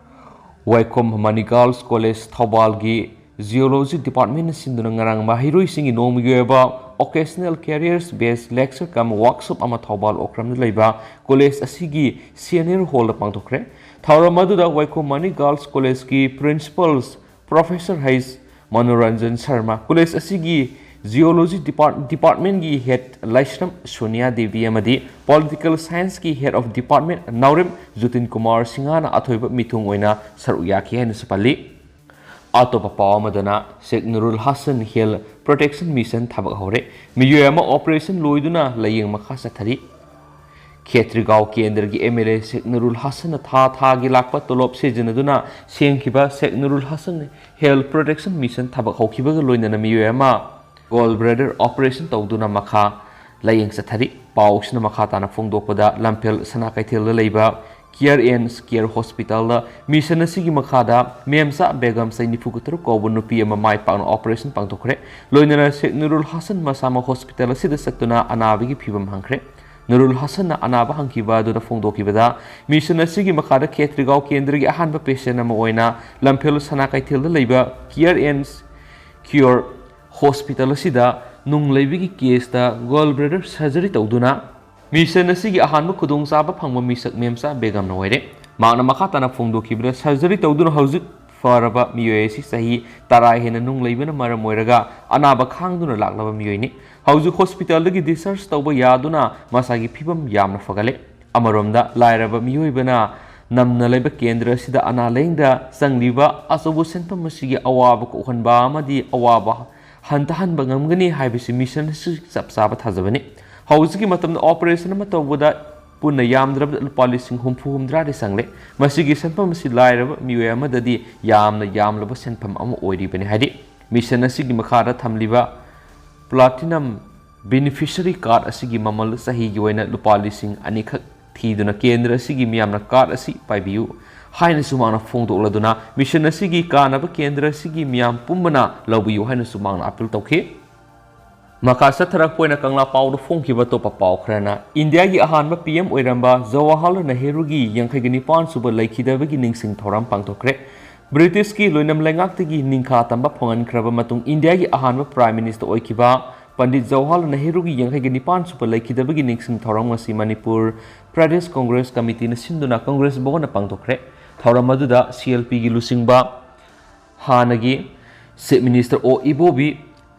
ꯋꯥꯏꯈꯣꯝ ꯃꯅꯤ ꯒꯥꯔꯜꯁ ꯀꯣꯂꯦꯖ ꯊꯧꯕꯥꯜꯒꯤ ꯖꯤꯑꯣꯂꯣꯖꯤ ꯗꯤꯄꯥꯔꯠꯃꯦꯟꯅ ꯁꯤꯟꯗꯨꯅ ꯉꯔꯥꯡ ꯃꯍꯩꯔꯣꯏꯁꯤꯡꯒꯤ ꯅꯣꯡꯃꯒꯤ ꯑꯣꯏꯕ Occasional Careers Based Lecture cum Workshop ꯑꯃ ꯊꯧꯕꯥꯜ ꯑꯣꯀ꯭ꯔꯝꯗ ꯂꯩꯕ ꯀꯣꯂꯦꯖ ꯑꯁꯤꯒꯤ ꯁꯦꯅꯤꯌꯔ ꯍꯣꯜꯗ ꯄꯥꯡꯊꯣꯛꯈ꯭ꯔꯦ꯫ ꯊꯧꯔꯝ ꯑꯗꯨꯗ ꯋꯥꯏꯈꯣꯝ ꯃꯅꯤ ꯒꯥꯔꯜꯁ ꯀꯣꯂꯦꯖꯀꯤ ꯄ꯭ꯔꯤꯟꯁꯤꯄꯜꯁ ꯄ꯭ꯔꯣꯐꯦꯁꯔ ꯍꯩꯁ ꯃꯅꯣꯔꯟꯖꯟ ꯁꯔꯃ, ꯀꯣꯂꯦꯖ ꯑꯁꯤꯒꯤ ꯖꯤꯑꯣꯂꯣꯖꯤ ꯗꯤꯄꯥꯔꯠ-, ꯗꯤꯄꯥꯔꯠꯃꯦꯟꯒꯤ ꯍꯦꯗ ꯂꯥꯏꯁ꯭ꯔꯝ ꯁꯣꯅꯤꯌꯥ ꯗꯦꯕꯤ ꯑꯃꯗꯤ ꯄꯣꯂꯤꯇꯤꯀꯦꯜ ꯁꯥꯏꯟꯁꯀꯤ ꯍꯦꯗ ꯑꯣꯐ ꯗꯤꯄꯥꯔꯠꯃꯦꯟ ꯅꯥꯎꯔꯦꯝ ꯖꯣꯇꯤꯟ ꯀꯨꯃꯥꯔ ꯁꯤꯡꯍꯅ ꯑꯊꯣꯏꯕ ꯃꯤꯊꯨꯡ ꯑꯣꯏꯅ ꯁꯔꯨꯛ ꯌꯥꯈꯤ ꯍꯥꯏꯅꯁꯨ ꯄꯜꯂꯤ꯫ ꯑꯇꯣꯞꯄ ꯄꯥꯎ ꯑꯃꯗꯅ, ꯁꯦꯈ ꯅꯨꯔꯨꯜ ꯍꯥꯁꯟ ꯍꯦꯜꯊ ꯄ꯭ꯔꯣꯇꯦꯛꯁꯟ ꯃꯤꯁꯟ ꯊꯕꯛ ꯍꯧꯔꯦ꯫ ꯃꯤꯑꯣꯏ ꯑꯃ ꯑꯣꯄꯔꯦꯁꯟ ꯂꯣꯏꯗꯨꯅ ꯂꯥꯌꯦꯡ ꯃꯈꯥ ꯆꯠꯊꯔꯤ꯫ ꯈꯦꯇ꯭ꯔꯤꯒꯥꯎ ꯀꯦꯟꯗ꯭ꯔꯒꯤ ꯑꯦꯝ ꯑꯦꯜ ꯑꯦ ꯁꯦꯈ ꯅꯨꯔꯨꯜ ꯍꯥꯁꯟꯅ ꯊꯥ ꯊꯥꯒꯤ ꯂꯥꯛꯄ ꯇꯣꯂꯣꯞ ꯁꯤꯖꯤꯟꯅꯗꯨꯅ ꯁꯦꯝꯈꯤꯕ ꯁꯦꯈ ꯅꯨꯔꯨꯜ ꯍꯥꯁꯟ ꯍꯦꯜꯊ ꯄ꯭ꯔꯣꯇꯦꯛꯁꯟ ꯃꯤꯁꯟ ꯊꯕꯛ ꯍꯧꯈꯤꯕꯒ ꯂꯣꯏꯅꯅ ꯃꯤꯑꯣꯏ ꯑꯃ ꯒꯣꯜ ꯕ꯭ꯂꯦꯗꯔ ꯑꯣꯄꯔꯦꯁꯟ ꯇꯧꯗꯨꯅ ꯃꯈꯥ ꯂꯥꯌꯦꯡ ꯆꯠꯊꯔꯤ꯫ ꯄꯥꯎꯁꯤꯅ ꯃꯈꯥ ꯇꯥꯅ ꯐꯣꯡꯗꯣꯛꯄꯗ, ꯂꯝꯐꯦꯜ ꯁꯅꯥ ꯀꯩꯊꯦꯜꯗ ꯂꯩꯕ ꯀꯤꯌꯔ ꯑꯦꯟꯁ ꯀꯤꯌꯔ ꯍꯣꯁꯄꯤꯇꯥꯜꯗ ꯃꯤꯁꯟ ꯑꯁꯤꯒꯤ ꯃꯈꯥꯗ ꯃꯦꯝꯆꯥ ꯕꯦꯒꯝ, ꯆꯍꯤ ꯅꯤꯐꯨ ꯇꯔꯨꯛ ꯀꯧꯕ ꯅꯨꯄꯤ ꯑꯃ ꯃꯥꯏ ꯄꯥꯛꯅ ꯑꯣꯄꯔꯦꯁꯟ ꯄꯥꯡꯊꯣꯛꯈ꯭ꯔꯦ꯫ ꯂꯣꯏꯅꯅ ꯁꯦꯈ ꯅꯨꯔꯨꯜ ꯍꯥꯁꯟ ꯃꯁꯥꯃꯛ ꯍꯣꯁꯄꯤꯇꯥꯜ ꯑꯁꯤꯗ ꯆꯠꯇꯨꯅ ꯑꯅꯥꯕꯒꯤ ꯐꯤꯕꯝ ꯍꯪꯈ꯭ꯔꯦ꯫ ꯅꯨꯔꯨꯜ ꯍꯥꯁꯟꯅ ꯑꯅꯥꯕ ꯍꯪꯈꯤꯕ ꯑꯗꯨꯗ ꯐꯣꯡꯗꯣꯛꯈꯤꯕꯗ, ꯃꯤꯁꯟ ꯑꯁꯤꯒꯤ ꯃꯈꯥꯗ ꯈꯦꯇ꯭ꯔꯤꯒꯥꯎ ꯀꯦꯟꯗ꯭ꯔꯒꯤ ꯑꯍꯥꯟꯕ ꯄꯦꯁꯦꯟ ꯑꯃ ꯑꯣꯏꯅ ꯂꯝꯐꯦꯜ ꯁꯅꯥ ꯀꯩꯊꯦꯜꯗ ꯂꯩꯕ ꯀꯤꯌꯔ ꯑꯦꯟꯁ ꯀꯤꯌꯣꯔ ꯍꯣꯁꯄꯤꯇꯥꯜ ꯑꯁꯤꯗ ꯅꯨꯡ ꯂꯩꯕꯒꯤ ꯀꯦꯁꯇ ꯒꯣꯜ ꯕ꯭ꯂꯦꯗꯔ ꯁꯔꯖꯔꯤ ꯇꯧꯗꯨꯅ ꯃꯤꯁꯟ ꯑꯁꯤꯒꯤ ꯑꯍꯥꯟꯕ ꯈꯨꯗꯣꯡꯆꯥꯕ ꯐꯪꯕ ꯃꯤꯁꯛ ꯃꯦꯝꯆꯥ ꯕꯦꯒꯝꯅ ꯑꯣꯏꯔꯦ꯫ ꯃꯍꯥꯛꯅ ꯃꯈꯥ ꯇꯥꯅ ꯐꯣꯡꯗꯣꯛꯈꯤꯕꯗ, ꯁꯔꯖꯔꯤ ꯇꯧꯗꯨꯅ ꯍꯧꯖꯤꯛ ꯐꯔꯕ ꯃꯤꯑꯣꯏ ꯑꯁꯤ ꯆꯍꯤ ꯇꯔꯥ ꯍꯦꯟꯅ ꯅꯨꯡ ꯂꯩꯕꯅ ꯃꯔꯝ ꯑꯣꯏꯔꯒ ꯑꯅꯥꯕ ꯈꯥꯡꯗꯨꯅ ꯂꯥꯛꯂꯕ ꯃꯤꯑꯣꯏꯅꯤ꯫ ꯍꯧꯖꯤꯛ ꯍꯣꯁꯄꯤꯇꯥꯜꯗꯒꯤ discharge ꯇꯧꯕ ꯌꯥꯗꯨꯅ ꯃꯁꯥꯒꯤ ꯐꯤꯕꯝ ꯌꯥꯝꯅ ꯐꯒꯠꯂꯦ꯫ ꯑꯃꯔꯣꯝꯗ, ꯂꯥꯏꯔꯕ ꯃꯤꯑꯣꯏꯕꯅ ꯅꯝꯅ ꯂꯩꯕ ꯀꯦꯟꯗ꯭ꯔ ꯑꯁꯤꯗ ꯑꯅꯥ ꯂꯥꯌꯦꯡꯗ ꯆꯪꯂꯤꯕ ꯑꯆꯧꯕ ꯁꯦꯟꯐꯝ ꯑꯁꯤꯒꯤ ꯑꯋꯥꯕ ꯀꯣꯛꯍꯟꯕ ꯑꯃꯗꯤ ꯑꯋꯥꯕ ꯍꯟꯊꯍꯟꯕ ꯉꯝꯒꯅꯤ ꯍꯥꯏꯕꯁꯤ ꯃꯤꯁꯟ ꯑꯁꯤ ꯆꯞ ꯆꯥꯕ ꯊꯥꯖꯕꯅꯤ꯫ ꯍꯧꯖꯤꯛꯀꯤ ꯃꯇꯝꯗ ꯑꯣꯄꯔꯦꯁꯟ ꯑꯃ ꯇꯧꯕꯗ ꯄꯨꯟꯅ ꯌꯥꯝꯗ꯭ꯔꯕꯗ ꯂꯨꯄꯥ ꯂꯤꯁꯤꯡ ꯍꯨꯝꯐꯨ ꯍꯨꯝꯗ꯭ꯔꯥꯗꯤ ꯆꯪꯂꯦ꯫ ꯃꯁꯤꯒꯤ ꯁꯦꯟꯐꯝ ꯑꯁꯤ ꯂꯥꯏꯔꯕ ꯃꯤꯑꯣꯏ ꯑꯃꯗꯗꯤ ꯌꯥꯝꯅ ꯌꯥꯝꯂꯕ ꯁꯦꯟꯐꯝ ꯑꯃ ꯑꯣꯏꯔꯤꯕꯅꯤ ꯍꯥꯏꯔꯤ꯫ ꯃꯤꯁꯟ ꯑꯁꯤꯒꯤ ꯃꯈꯥꯗ ꯊꯝꯂꯤꯕ Platinum Beneficiary Card ꯑꯁꯤꯒꯤ ꯃꯃꯜ ꯆꯍꯤꯒꯤ ꯑꯣꯏꯅ ꯂꯨꯄꯥ ꯂꯤꯁꯤꯡ ꯑꯅꯤꯈꯛ ꯊꯤꯗꯨꯅ ꯀꯦꯟꯗ꯭ꯔ ꯑꯁꯤꯒꯤ ꯃꯤꯌꯥꯝꯅ card ꯑꯁꯤ ꯄꯥꯏꯕꯤꯌꯨ ꯍꯥꯏꯅꯁꯨ ꯃꯍꯥꯛꯅ ꯐꯣꯡꯗꯣꯛꯂꯗꯨꯅ ꯃꯤꯁꯟ ꯑꯁꯤꯒꯤ ꯀꯥꯟꯅꯕ ꯀꯦꯟꯗ꯭ꯔ ꯑꯁꯤꯒꯤ ꯃꯤꯌꯥꯝ ꯄꯨꯝꯕꯅ ꯂꯧꯕꯤꯌꯨ ꯍꯥꯏꯅꯁꯨ ꯃꯍꯥꯛꯅ appeal ꯇꯧꯈꯤ꯫ ꯃꯈꯥ ꯆꯠꯊꯔꯛꯄ ꯑꯣꯏꯅ ꯀꯪꯂꯥ ꯄꯥꯎꯗ ꯐꯣꯡꯈꯤꯕ ꯑꯇꯣꯞꯄ ꯄꯥꯎ ꯈꯔꯅ, ꯏꯟꯗꯤꯌꯥꯒꯤ ꯑꯍꯥꯟꯕ P M ꯑꯣꯏꯔꯝꯕ ꯖꯋꯥꯍꯔꯂꯥꯜ ꯅꯦꯍꯔꯨꯒꯤ ꯌꯥꯡꯈꯩꯒ ꯅꯤꯄꯥꯟ ꯁꯨꯕ ꯂꯩꯈꯤꯗꯕꯒꯤ ꯅꯤꯡꯁꯤꯡ ꯊꯧꯔꯝ ꯄꯥꯡꯊꯣꯛꯈ꯭ꯔꯦ꯫ ꯕ꯭ꯔꯤꯇꯤꯁꯀꯤ ꯂꯣꯏꯅꯝ ꯂꯩꯉꯥꯛꯇꯒꯤ ꯅꯤꯡꯈꯥ ꯇꯝꯕ ꯐꯪꯍꯟꯈ꯭ꯔꯕ ꯃꯇꯨꯡ ꯏꯟꯗꯤꯌꯥꯒꯤ ꯑꯍꯥꯟꯕ Prime Minister ꯑꯣꯏꯈꯤꯕ ꯄꯟꯗꯤꯠ ꯖꯋꯥꯍꯔꯂꯥꯜ ꯅꯦꯍꯔꯨꯒꯤ ꯌꯥꯡꯈꯩꯒ ꯅꯤꯄꯥꯟ ꯁꯨꯕ ꯂꯩꯈꯤꯗꯕꯒꯤ ꯅꯤꯡꯁꯤꯡ ꯊꯧꯔꯝ ꯉꯁꯤ ꯃꯅꯤꯄꯨꯔ ꯄ꯭ꯔꯗꯦꯁ ꯀꯣꯡꯒ꯭ꯔꯦꯁ ꯀꯃꯤꯇꯤꯅ ꯁꯤꯟꯗꯨꯅ ꯀꯣꯡꯒ꯭ꯔꯦꯁ ꯚꯕꯟꯗ ꯄꯥꯡꯊꯣꯛꯈ꯭ꯔꯦ꯫ ꯊꯧꯔꯝ ꯑꯗꯨꯗ C L Pꯒꯤ ꯂꯨꯆꯤꯡꯕ ꯍꯥꯟꯅꯒꯤ Chief Minister ꯑꯣ ꯏꯕꯣꯕꯤ,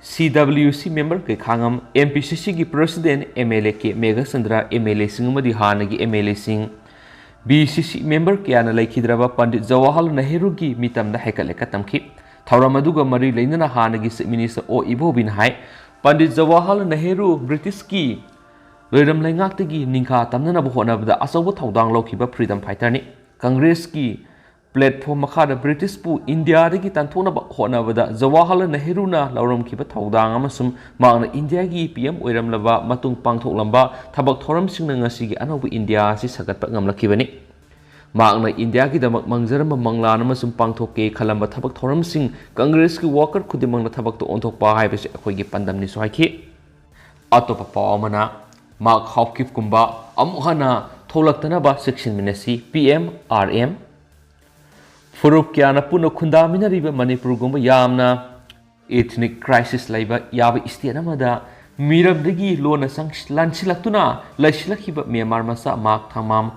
C W C member ꯀꯩꯈꯥꯉꯝ, M P C Cꯒꯤ President, M L A K Meghachandra, M L Aꯁꯤꯡ ꯑꯃꯗꯤ ꯍꯥꯟꯅꯒꯤ M L Aꯁꯤꯡ, B C C member ꯀꯌꯥꯅ ꯂꯩꯈꯤꯗ꯭ꯔꯕ ꯄꯟꯗꯤꯠ ꯖꯋꯥꯍꯔꯂꯥꯜ ꯅꯦꯍꯔꯨꯒꯤ ꯃꯤꯇꯝꯗ ꯍꯩꯀꯠ ꯂꯩꯀꯠ ꯇꯝꯈꯤ꯫ ꯊꯧꯔꯝ ꯑꯗꯨꯒ ꯃꯔꯤ ꯂꯩꯅꯅ ꯍꯥꯟꯅꯒꯤ Chief Minister ꯑꯣ ꯏꯕꯣꯕꯤꯅ ꯍꯥꯏ, ꯄꯟꯗꯤꯠ ꯖꯋꯥꯍꯔꯂꯥꯜ ꯅꯦꯍꯔꯨ ꯕ꯭ꯔꯤꯇꯤꯁꯀꯤ ꯂꯣꯏꯔꯝ ꯂꯩꯉꯥꯛꯇꯒꯤ ꯅꯤꯡꯈꯥ ꯇꯝꯅꯅꯕ ꯍꯣꯠꯅꯕꯗ ꯑꯆꯧꯕ ꯊꯧꯗꯥꯡ ꯂꯧꯈꯤꯕ freedom fighterꯅꯤ꯫ ꯀꯪꯒ꯭ꯔꯦꯁꯀꯤ platform ꯃꯈꯥꯗ ꯕ꯭ꯔꯤꯇꯤꯁꯄꯨ ꯏꯟꯗꯤꯌꯥꯗꯒꯤ ꯇꯥꯟꯊꯣꯛꯅꯕ ꯍꯣꯠꯅꯕꯗ ꯖꯋꯥꯍꯔꯂꯥꯜ ꯅꯦꯍꯔꯨꯅ ꯂꯧꯔꯝꯈꯤꯕ ꯊꯧꯗꯥꯡ ꯑꯃꯁꯨꯡ ꯃꯍꯥꯛꯅ ꯏꯟꯗꯤꯌꯥꯒꯤ P M ꯑꯣꯏꯔꯝꯂꯕ ꯃꯇꯨꯡ ꯄꯥꯡꯊꯣꯛꯂꯝꯕ ꯊꯕꯛ ꯊꯧꯔꯝꯁꯤꯡꯅ ꯉꯁꯤꯒꯤ ꯑꯅꯧꯕ ꯏꯟꯗꯤꯌꯥ ꯑꯁꯤ ꯁꯥꯒꯠꯄ ꯉꯝꯂꯛꯈꯤꯕꯅꯤ꯫ ꯃꯍꯥꯛꯅ ꯏꯟꯗꯤꯌꯥꯒꯤꯗꯃꯛ ꯃꯪꯖꯔꯝꯕ ꯃꯪꯂꯥꯟ ꯑꯃꯁꯨ ꯄꯥꯡꯊꯣꯛꯀꯦ ꯈꯜꯂꯝꯕ ꯊꯕꯛ ꯊꯧꯔꯝꯁꯤꯡ ꯀꯪꯒ꯭ꯔꯦꯁꯀꯤ worker ꯈꯨꯗꯤꯡꯃꯛꯅ ꯊꯕꯛꯇ ꯑꯣꯟꯊꯣꯛꯄ ꯍꯥꯏꯕꯁꯤ ꯑꯩꯈꯣꯏꯒꯤ ꯄꯥꯟꯗꯝꯅꯤꯁꯨ ꯍꯥꯏꯈꯤ꯫ ꯑꯇꯣꯞꯄ ꯄꯥꯎ ꯑꯃꯅ, ꯃꯥꯔꯛ ꯍꯥꯎꯀꯤꯞꯀꯨꯝꯕ ꯑꯃꯨꯛ ꯍꯟꯅ ꯊꯣꯛꯂꯛꯇꯅꯕ ꯆꯦꯛꯁꯤꯟꯃꯤꯟꯅꯁꯤ, P M R M꯫ ꯐꯨꯔꯨꯞ ꯀꯌꯥꯅ ꯄꯨꯟꯅ ꯈꯨꯟꯗꯥꯃꯤꯟꯅꯔꯤꯕ ꯃꯅꯤꯄꯨꯔꯒꯨꯝꯕ ꯌꯥꯝꯅ ethnic crisis ꯂꯩꯕ ꯌꯥꯕ state ꯑꯃꯗ ꯃꯤꯔꯝꯗꯒꯤ ꯂꯣꯟꯅ ꯆꯪ-, ꯂꯥꯟꯁꯤꯜꯂꯛꯇꯨꯅ ꯂꯩꯁꯤꯜꯂꯛꯈꯤꯕ ꯃ꯭ꯌꯥꯟꯃꯥꯔ ꯃꯆꯥ ꯃꯥꯔꯛ ꯊꯥꯡꯃꯥꯝ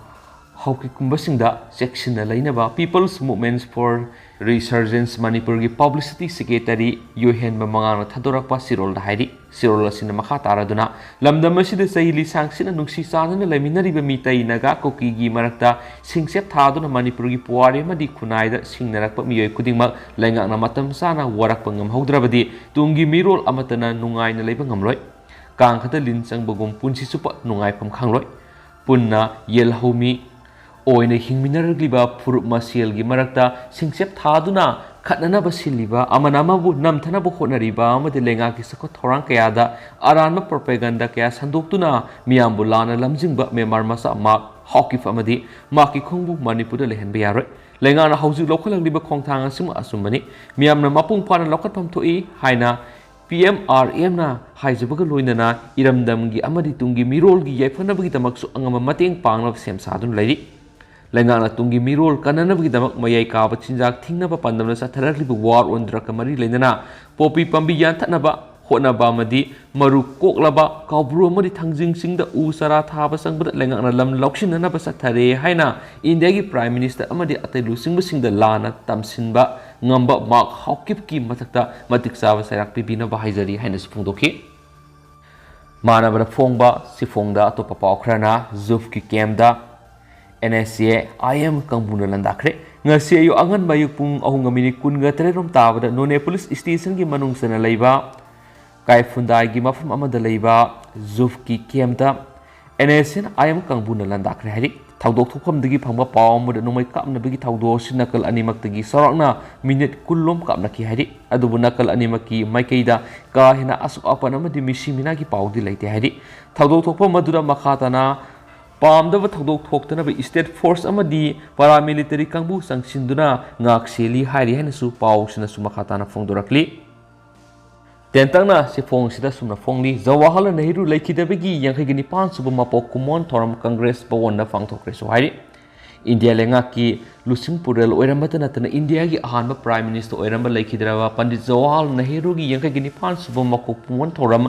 ꯍꯧꯈꯤꯛꯀꯨꯝꯕꯁꯤꯡꯗ ꯆꯦꯛꯁꯤꯟꯅ ꯂꯩꯅꯕ People's Movements for Resurgence ꯃꯅꯤꯄꯨꯔꯒꯤ publicity secretary ꯌꯣꯏꯍꯦꯟꯕ ꯃꯉꯥꯡꯅ ꯊꯥꯗꯣꯔꯛꯄ ꯆꯦꯔꯣꯜꯗ ꯍꯥꯏꯔꯤ꯫ ꯆꯦꯔꯣꯜ ꯑꯁꯤꯅ ꯃꯈꯥ ꯇꯥꯔꯗꯨꯅ, ꯂꯝꯗꯝ ꯑꯁꯤꯗ ꯆꯍꯤ ꯂꯤꯁꯥꯡ ꯁꯤꯠꯅ ꯅꯨꯡꯁꯤ ꯆꯥꯟꯅꯅ ꯂꯩꯃꯤꯟꯅꯔꯤꯕ ꯃꯤꯇꯩ ꯅꯥꯒꯥ ꯀꯨꯀꯤꯒꯤ ꯃꯔꯛꯇ ꯁꯤꯡꯆꯦꯞ ꯊꯥꯗꯨꯅ ꯃꯅꯤꯄꯨꯔꯒꯤ ꯄꯨꯋꯥꯔꯤ ꯑꯃꯗꯤ ꯈꯨꯟꯅꯥꯏꯗ ꯁꯤꯡꯅꯔꯛꯄ ꯃꯤꯑꯣꯏ ꯈꯨꯗꯤꯡꯃꯛ ꯂꯩꯉꯥꯛꯅ ꯃꯇꯝ ꯆꯥꯅ ꯋꯥꯔꯛꯄ ꯉꯝꯍꯧꯗ꯭ꯔꯕꯗꯤ ꯇꯨꯡꯒꯤ ꯃꯤꯔꯣꯜ ꯑꯃꯠꯇꯅ ꯅꯨꯡꯉꯥꯏꯅ ꯂꯩꯕ ꯉꯝꯂꯣꯏ꯫ ꯀꯥꯡ ꯈꯛꯇ ꯂꯤꯟ ꯆꯪꯕꯒꯨꯝ ꯄꯨꯟꯁꯤ ꯆꯨꯞꯄ ꯅꯨꯡꯉꯥꯏꯐꯝ ꯈꯪꯂꯣꯏ꯫ ꯄꯨꯟꯅ ꯌꯦꯜꯍꯧꯃꯤ ꯑꯣꯏꯅ ꯍꯤꯡꯃꯤꯟꯅꯔꯛꯂꯤꯕ ꯐꯨꯔꯨꯞ ꯃꯁꯦꯜꯒꯤ ꯃꯔꯛꯇ ꯁꯤꯡꯆꯦꯞ ꯊꯥꯗꯨꯅ ꯈꯠꯅꯅꯕ ꯁꯤꯜꯂꯤꯕ, ꯑꯃꯅ ꯑꯃꯕꯨ ꯅꯝꯊꯅꯕ ꯍꯣꯠꯅꯔꯤꯕ ꯑꯃꯗꯤ ꯂꯩꯉꯥꯛꯀꯤ ꯆꯥꯎꯈꯠ ꯊꯧꯔꯥꯡ ꯀꯌꯥꯗ ꯑꯔꯥꯟꯕ propaganda ꯀꯌꯥ ꯁꯟꯗꯣꯛꯇꯨꯅ ꯃꯤꯌꯥꯝꯕꯨ ꯂꯥꯟꯅ ꯂꯝꯖꯤꯡꯕ ꯃ꯭ꯌꯥꯟꯃꯥꯔ ꯃꯆꯥ ꯃꯥꯔꯛ ꯍꯥꯎꯀꯤꯞ ꯑꯃꯗꯤ ꯃꯍꯥꯛꯀꯤ ꯈꯣꯡꯕꯨ ꯃꯅꯤꯄꯨꯔꯗ ꯂꯩꯍꯟꯕ ꯌꯥꯔꯣꯏ꯫ ꯂꯩꯉꯥꯛꯅ ꯍꯧꯖꯤꯛ ꯂꯧꯈꯠꯂꯛꯂꯤꯕ ꯈꯣꯡꯊꯥꯡ ꯑꯁꯤꯃꯛ ꯑꯆꯨꯝꯕꯅꯤ꯫ ꯃꯤꯌꯥꯝꯅ ꯃꯄꯨꯡ ꯐꯥꯅ ꯂꯧꯈꯠꯐꯝ ꯊꯣꯛꯏ ꯍꯥꯏꯅ P M R Mꯅ ꯍꯥꯏꯖꯕꯒ ꯂꯣꯏꯅꯅ ꯏꯔꯝꯗꯝꯒꯤ ꯑꯃꯗꯤ ꯇꯨꯡꯒꯤ ꯃꯤꯔꯣꯜꯒꯤ ꯌꯥꯏꯐꯅꯕꯒꯤꯗꯃꯛꯁꯨ ꯑꯉꯝꯕ ꯃꯇꯦꯡ ꯄꯥꯡꯅꯕ ꯁꯦꯝ ꯁꯥꯗꯨꯅ ꯂꯩꯔꯤ꯫ ꯂꯩꯉꯥꯛꯅ ꯇꯨꯡꯒꯤ ꯃꯤꯔꯣꯜ ꯀꯟꯅꯅꯕꯒꯤꯗꯃꯛ ꯃꯌꯥꯏ ꯀꯥꯕ ꯆꯤꯟꯖꯥꯛ ꯊꯤꯡꯅꯕ ꯄꯥꯟꯗꯝꯅ ꯆꯠꯊꯔꯛꯂꯤꯕ war on drugꯀ ꯃꯔꯤ ꯂꯩꯅꯅ ꯄꯣꯄꯤ ꯄꯥꯝꯕꯤ ꯌꯥꯟꯊꯠꯅꯕ ꯍꯣꯠꯅꯕ ꯑꯃꯗꯤ ꯃꯔꯨ ꯀꯣꯛꯂꯕ ꯀꯥꯎꯕ꯭ꯔꯨ ꯑꯃꯗꯤ ꯊꯥꯡꯖꯤꯡꯁꯤꯡꯗ ꯎ ꯆꯥꯔꯥ ꯊꯥꯕ ꯆꯪꯕꯗ ꯂꯩꯉꯥꯛꯅ ꯂꯝ ꯂꯧꯁꯤꯟꯅꯅꯕ ꯆꯠꯊꯔꯦ ꯍꯥꯏꯅ ꯏꯟꯗꯤꯌꯥꯒꯤ Prime Minister ꯑꯃꯗꯤ ꯑꯇꯩ ꯂꯨꯆꯤꯡꯕꯁꯤꯡꯗ ꯂꯥꯟꯅ ꯇꯝꯁꯤꯟꯕ ꯉꯝꯕ ꯃꯥꯔꯛ ꯍꯥꯎꯀꯤꯞꯀꯤ ꯃꯊꯛꯇ ꯃꯇꯤꯛ ꯆꯥꯕ ꯆꯩꯔꯥꯛ ꯄꯤꯕꯤꯅꯕ ꯍꯥꯏꯖꯔꯤ ꯍꯥꯏꯅꯁꯨ ꯐꯣꯡꯗꯣꯛꯈꯤ꯫ ꯃꯥꯟꯅꯕꯗ ꯐꯣꯡꯕ ꯆꯦꯐꯣꯡꯗ ꯑꯇꯣꯞꯄ ꯄꯥꯎ ꯈꯔꯅ ꯖꯨꯐꯀꯤ ꯀꯦꯝꯗ N S A I M ꯀꯥꯡꯕꯨꯅ ꯂꯥꯟꯗꯥꯈ꯭ꯔꯦ꯫ ꯉꯁꯤ ꯑꯌꯨꯛ ꯑꯉꯟꯕ ꯑꯌꯨꯛ ꯄꯨꯡ ꯑꯍꯨꯝꯒ ꯃꯤꯅꯤꯠ ꯀꯨꯟꯒ ꯇꯔꯦꯠ ꯔꯣꯝ ꯇꯥꯕꯗ ꯅꯣꯅꯦ ꯄꯨꯂꯤꯁ ꯁ꯭ꯇꯦꯁꯟꯒꯤ ꯃꯅꯨꯡ ꯆꯟꯅ ꯂꯩꯕ ꯀꯥꯏꯐꯨꯟꯗꯥꯏꯒꯤ ꯃꯐꯝ ꯑꯃꯗ ꯂꯩꯕ ꯖꯨꯐꯀꯤ ꯀꯦꯝꯗ N S A I M ꯀꯥꯡꯕꯨꯅ ꯂꯥꯟꯗꯥꯈ꯭ꯔꯦ ꯍꯥꯏꯔꯤ꯫ ꯊꯧꯗꯣꯛ ꯊꯣꯛꯐꯝꯗꯒꯤ ꯐꯪꯕ ꯄꯥꯎ ꯑꯃꯗ ꯅꯣꯡꯃꯩ ꯀꯥꯞꯅꯕꯒꯤ ꯊꯧꯗꯣꯛ ꯑꯁꯤ ꯅꯥꯀꯜ ꯑꯅꯤꯃꯛꯇꯒꯤ ꯆꯥꯎꯔꯥꯛꯅ ꯃꯤꯅꯤꯠ ꯀꯨꯟ ꯂꯣꯝ ꯀꯥꯞꯅꯈꯤ ꯍꯥꯏꯔꯤ꯫ ꯑꯗꯨꯕꯨ ꯅꯥꯀꯜ ꯑꯅꯤꯃꯛꯀꯤ ꯃꯥꯏꯀꯩꯗ ꯀꯥ ꯍꯦꯟꯅ ꯑꯁꯣꯛ ꯑꯄꯟ ꯑꯃꯗꯤ ꯃꯤꯁꯤ ꯃꯤꯅꯥꯒꯤ ꯄꯥꯎꯗꯤ ꯂꯩꯇꯦ ꯍꯥꯏꯔꯤ꯫ ꯊꯧꯗꯣꯛ ꯊꯣꯛꯐꯝ ꯑꯗꯨꯗ ꯃꯈꯥ ꯇꯥꯅ ꯄꯥꯝꯗꯕ ꯊꯧꯗꯣꯛ ꯊꯣꯛꯇꯅꯕ state force ꯑꯃꯗꯤ paramilitary ꯀꯥꯡꯕꯨ ꯆꯪꯁꯤꯟꯗꯨꯅ ꯉꯥꯛ ꯁꯦꯜꯂꯤ ꯍꯥꯏꯔꯤ ꯍꯥꯏꯅꯁꯨ ꯄꯥꯎꯁꯤꯅꯁꯨ ꯃꯈꯥ ꯇꯥꯅ ꯐꯣꯡꯗꯣꯔꯛꯂꯤ꯫ ꯇꯦꯟꯇꯛꯅ ꯆꯦꯐꯣꯡꯁꯤꯗ ꯁꯨꯝꯅ ꯐꯣꯡꯂꯤ꯫ ꯖꯋꯥꯍꯔꯂꯥꯜ ꯅꯦꯍꯔꯨ ꯂꯩꯈꯤꯗꯕꯒꯤ ꯌꯥꯡꯈꯩꯒꯤ ꯅꯤꯄꯥꯟ ꯁꯨꯕ ꯃꯄꯣꯛ ꯀꯨꯝꯑꯣꯟ ꯊꯧꯔꯝ ꯀꯪꯒ꯭ꯔꯦꯁ ꯚꯋꯟꯗ ꯄꯥꯡꯊꯣꯛꯈ꯭ꯔꯦꯁꯨ ꯍꯥꯏꯔꯤ꯫ ꯏꯟꯗꯤꯌꯥ ꯂꯩꯉꯥꯛꯀꯤ ꯂꯨꯆꯤꯡ ꯄꯨꯔꯦꯜ ꯑꯣꯏꯔꯝꯕꯇ ꯅꯠꯇꯅ ꯏꯟꯗꯤꯌꯥꯒꯤ ꯑꯍꯥꯟꯕ Prime Minister ꯑꯣꯏꯔꯝꯕ ꯂꯩꯈꯤꯗ꯭ꯔꯕ ꯄꯟꯗꯤꯠ ꯖꯋꯥꯍꯔꯂꯥꯜ ꯅꯦꯍꯔꯨꯒꯤ ꯌꯥꯡꯈꯩꯒꯤ ꯅꯤꯄꯥꯟ ꯁꯨꯕ ꯃꯄꯣꯛ ꯀꯨꯝꯑꯣꯟ ꯊꯧꯔꯝ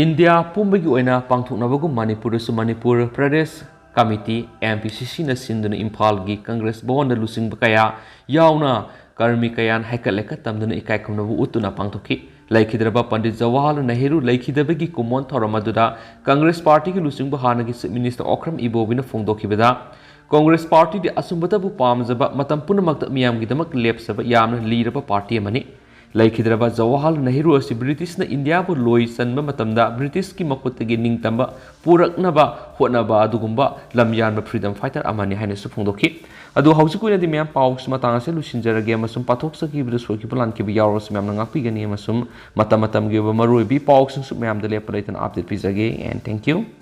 ꯏꯟꯗꯤꯌꯥ ꯄꯨꯝꯕꯒꯤ ꯑꯣꯏꯅ ꯄꯥꯡꯊꯣꯛꯅꯕꯒꯨꯝ ꯃꯅꯤꯄꯨꯔꯗꯁꯨ Manipur Pradesh committee, M P ꯁꯤ ꯁꯤꯅ ꯁꯤꯟꯗꯨꯅ ꯏꯝꯐꯥꯜꯒꯤ ꯀꯪꯒ꯭ꯔꯦꯁ ꯚꯋꯟꯗ ꯂꯨꯆꯤꯡꯕ ꯀꯌꯥ ꯌꯥꯎꯅ ꯀꯔꯃꯤ ꯀꯌꯥꯟ ꯍꯩꯀꯠ ꯂꯩꯀꯠ ꯇꯝꯗꯨꯅ ꯏꯀꯥꯏ ꯈꯨꯝꯅꯕ ꯎꯠꯇꯨꯅ ꯄꯥꯡꯊꯣꯛꯈꯤ꯫ ꯂꯩꯈꯤꯗ꯭ꯔꯕ ꯄꯟꯗꯤꯠ ꯖꯋꯥꯍꯔꯂꯥꯜ ꯅꯦꯍꯔꯨ ꯂꯩꯈꯤꯗꯕꯒꯤ ꯀꯨꯝꯑꯣꯟ ꯊꯧꯔꯝ ꯑꯗꯨꯗ ꯀꯪꯒ꯭ꯔꯦꯁ ꯄꯥꯔꯇꯤꯒꯤ ꯂꯨꯆꯤꯡꯕ ꯍꯥꯟꯅꯒꯤ ꯆꯤꯐ ꯃꯤꯅꯤꯁꯇꯔ ꯑꯣꯀ꯭ꯔꯝ ꯏꯕꯣꯕꯤꯅ ꯐꯣꯡꯗꯣꯛꯈꯤꯕꯗ, ꯀꯪꯒ꯭ꯔꯦꯁ ꯄꯥꯔꯇꯤꯗꯤ ꯑꯆꯨꯝꯕꯇꯕꯨ ꯄꯥꯝꯖꯕ, ꯃꯇꯝ ꯄꯨꯝꯅꯃꯛꯇ ꯃꯤꯌꯥꯝꯒꯤꯗꯃꯛ ꯂꯦꯞꯆꯕ ꯌꯥꯝꯅ ꯂꯤꯔꯕ ꯄꯥꯔꯇꯤ ꯑꯃꯅꯤ꯫ ꯂꯩꯈꯤꯗ꯭ꯔꯕ ꯖꯋꯥꯍꯔꯂꯥꯜ ꯅꯦꯍꯔꯨ ꯑꯁꯤ ꯕ꯭ꯔꯤꯇꯤꯁꯅ ꯏꯟꯗꯤꯌꯥꯕꯨ ꯂꯣꯏ ꯆꯟꯕ ꯃꯇꯝꯗ ꯕ꯭ꯔꯤꯇꯤꯁꯀꯤ ꯃꯈꯨꯠꯇꯒꯤ ꯅꯤꯡꯇꯝꯕ ꯄꯨꯔꯛꯅꯕ ꯍꯣꯠꯅꯕ ꯑꯗꯨꯒꯨꯝꯕ ꯂꯝꯌꯥꯟꯕ ꯐ꯭ꯔꯤꯗꯝ ꯐꯥꯏꯇꯔ ꯑꯃꯅꯤ ꯍꯥꯏꯅꯁꯨ ꯐꯣꯡꯗꯣꯛꯈꯤ꯫ ꯑꯗꯨ ꯍꯧꯖꯤꯛꯀꯤ ꯑꯣꯏꯅꯗꯤ ꯃꯌꯥꯝ ꯄꯥꯎꯁꯤ ꯃꯇꯥꯡ ꯑꯁꯤꯗ ꯂꯣꯏꯁꯤꯟꯖꯔꯒꯦ, ꯑꯃꯁꯨꯡ ꯄꯥꯊꯣꯛꯆꯈꯤꯕꯗ ꯁꯣꯏꯈꯤꯕ ꯂꯥꯟꯈꯤꯕ ꯌꯥꯎꯔꯁꯨ ꯃꯌꯥꯝꯅ ꯉꯥꯛꯄꯤꯒꯅꯤ, ꯑꯃꯁꯨꯡ ꯃꯇꯝ ꯃꯇꯝꯒꯤ ꯑꯣꯏꯕ ꯃꯔꯨꯑꯣꯏꯕ ꯄꯥꯎꯁꯤꯡꯁꯨ ꯃꯌꯥꯝꯗ ꯂꯦꯞꯄ ꯂꯩꯇꯅ update ꯄꯤꯖꯒꯦ꯫ And thank you.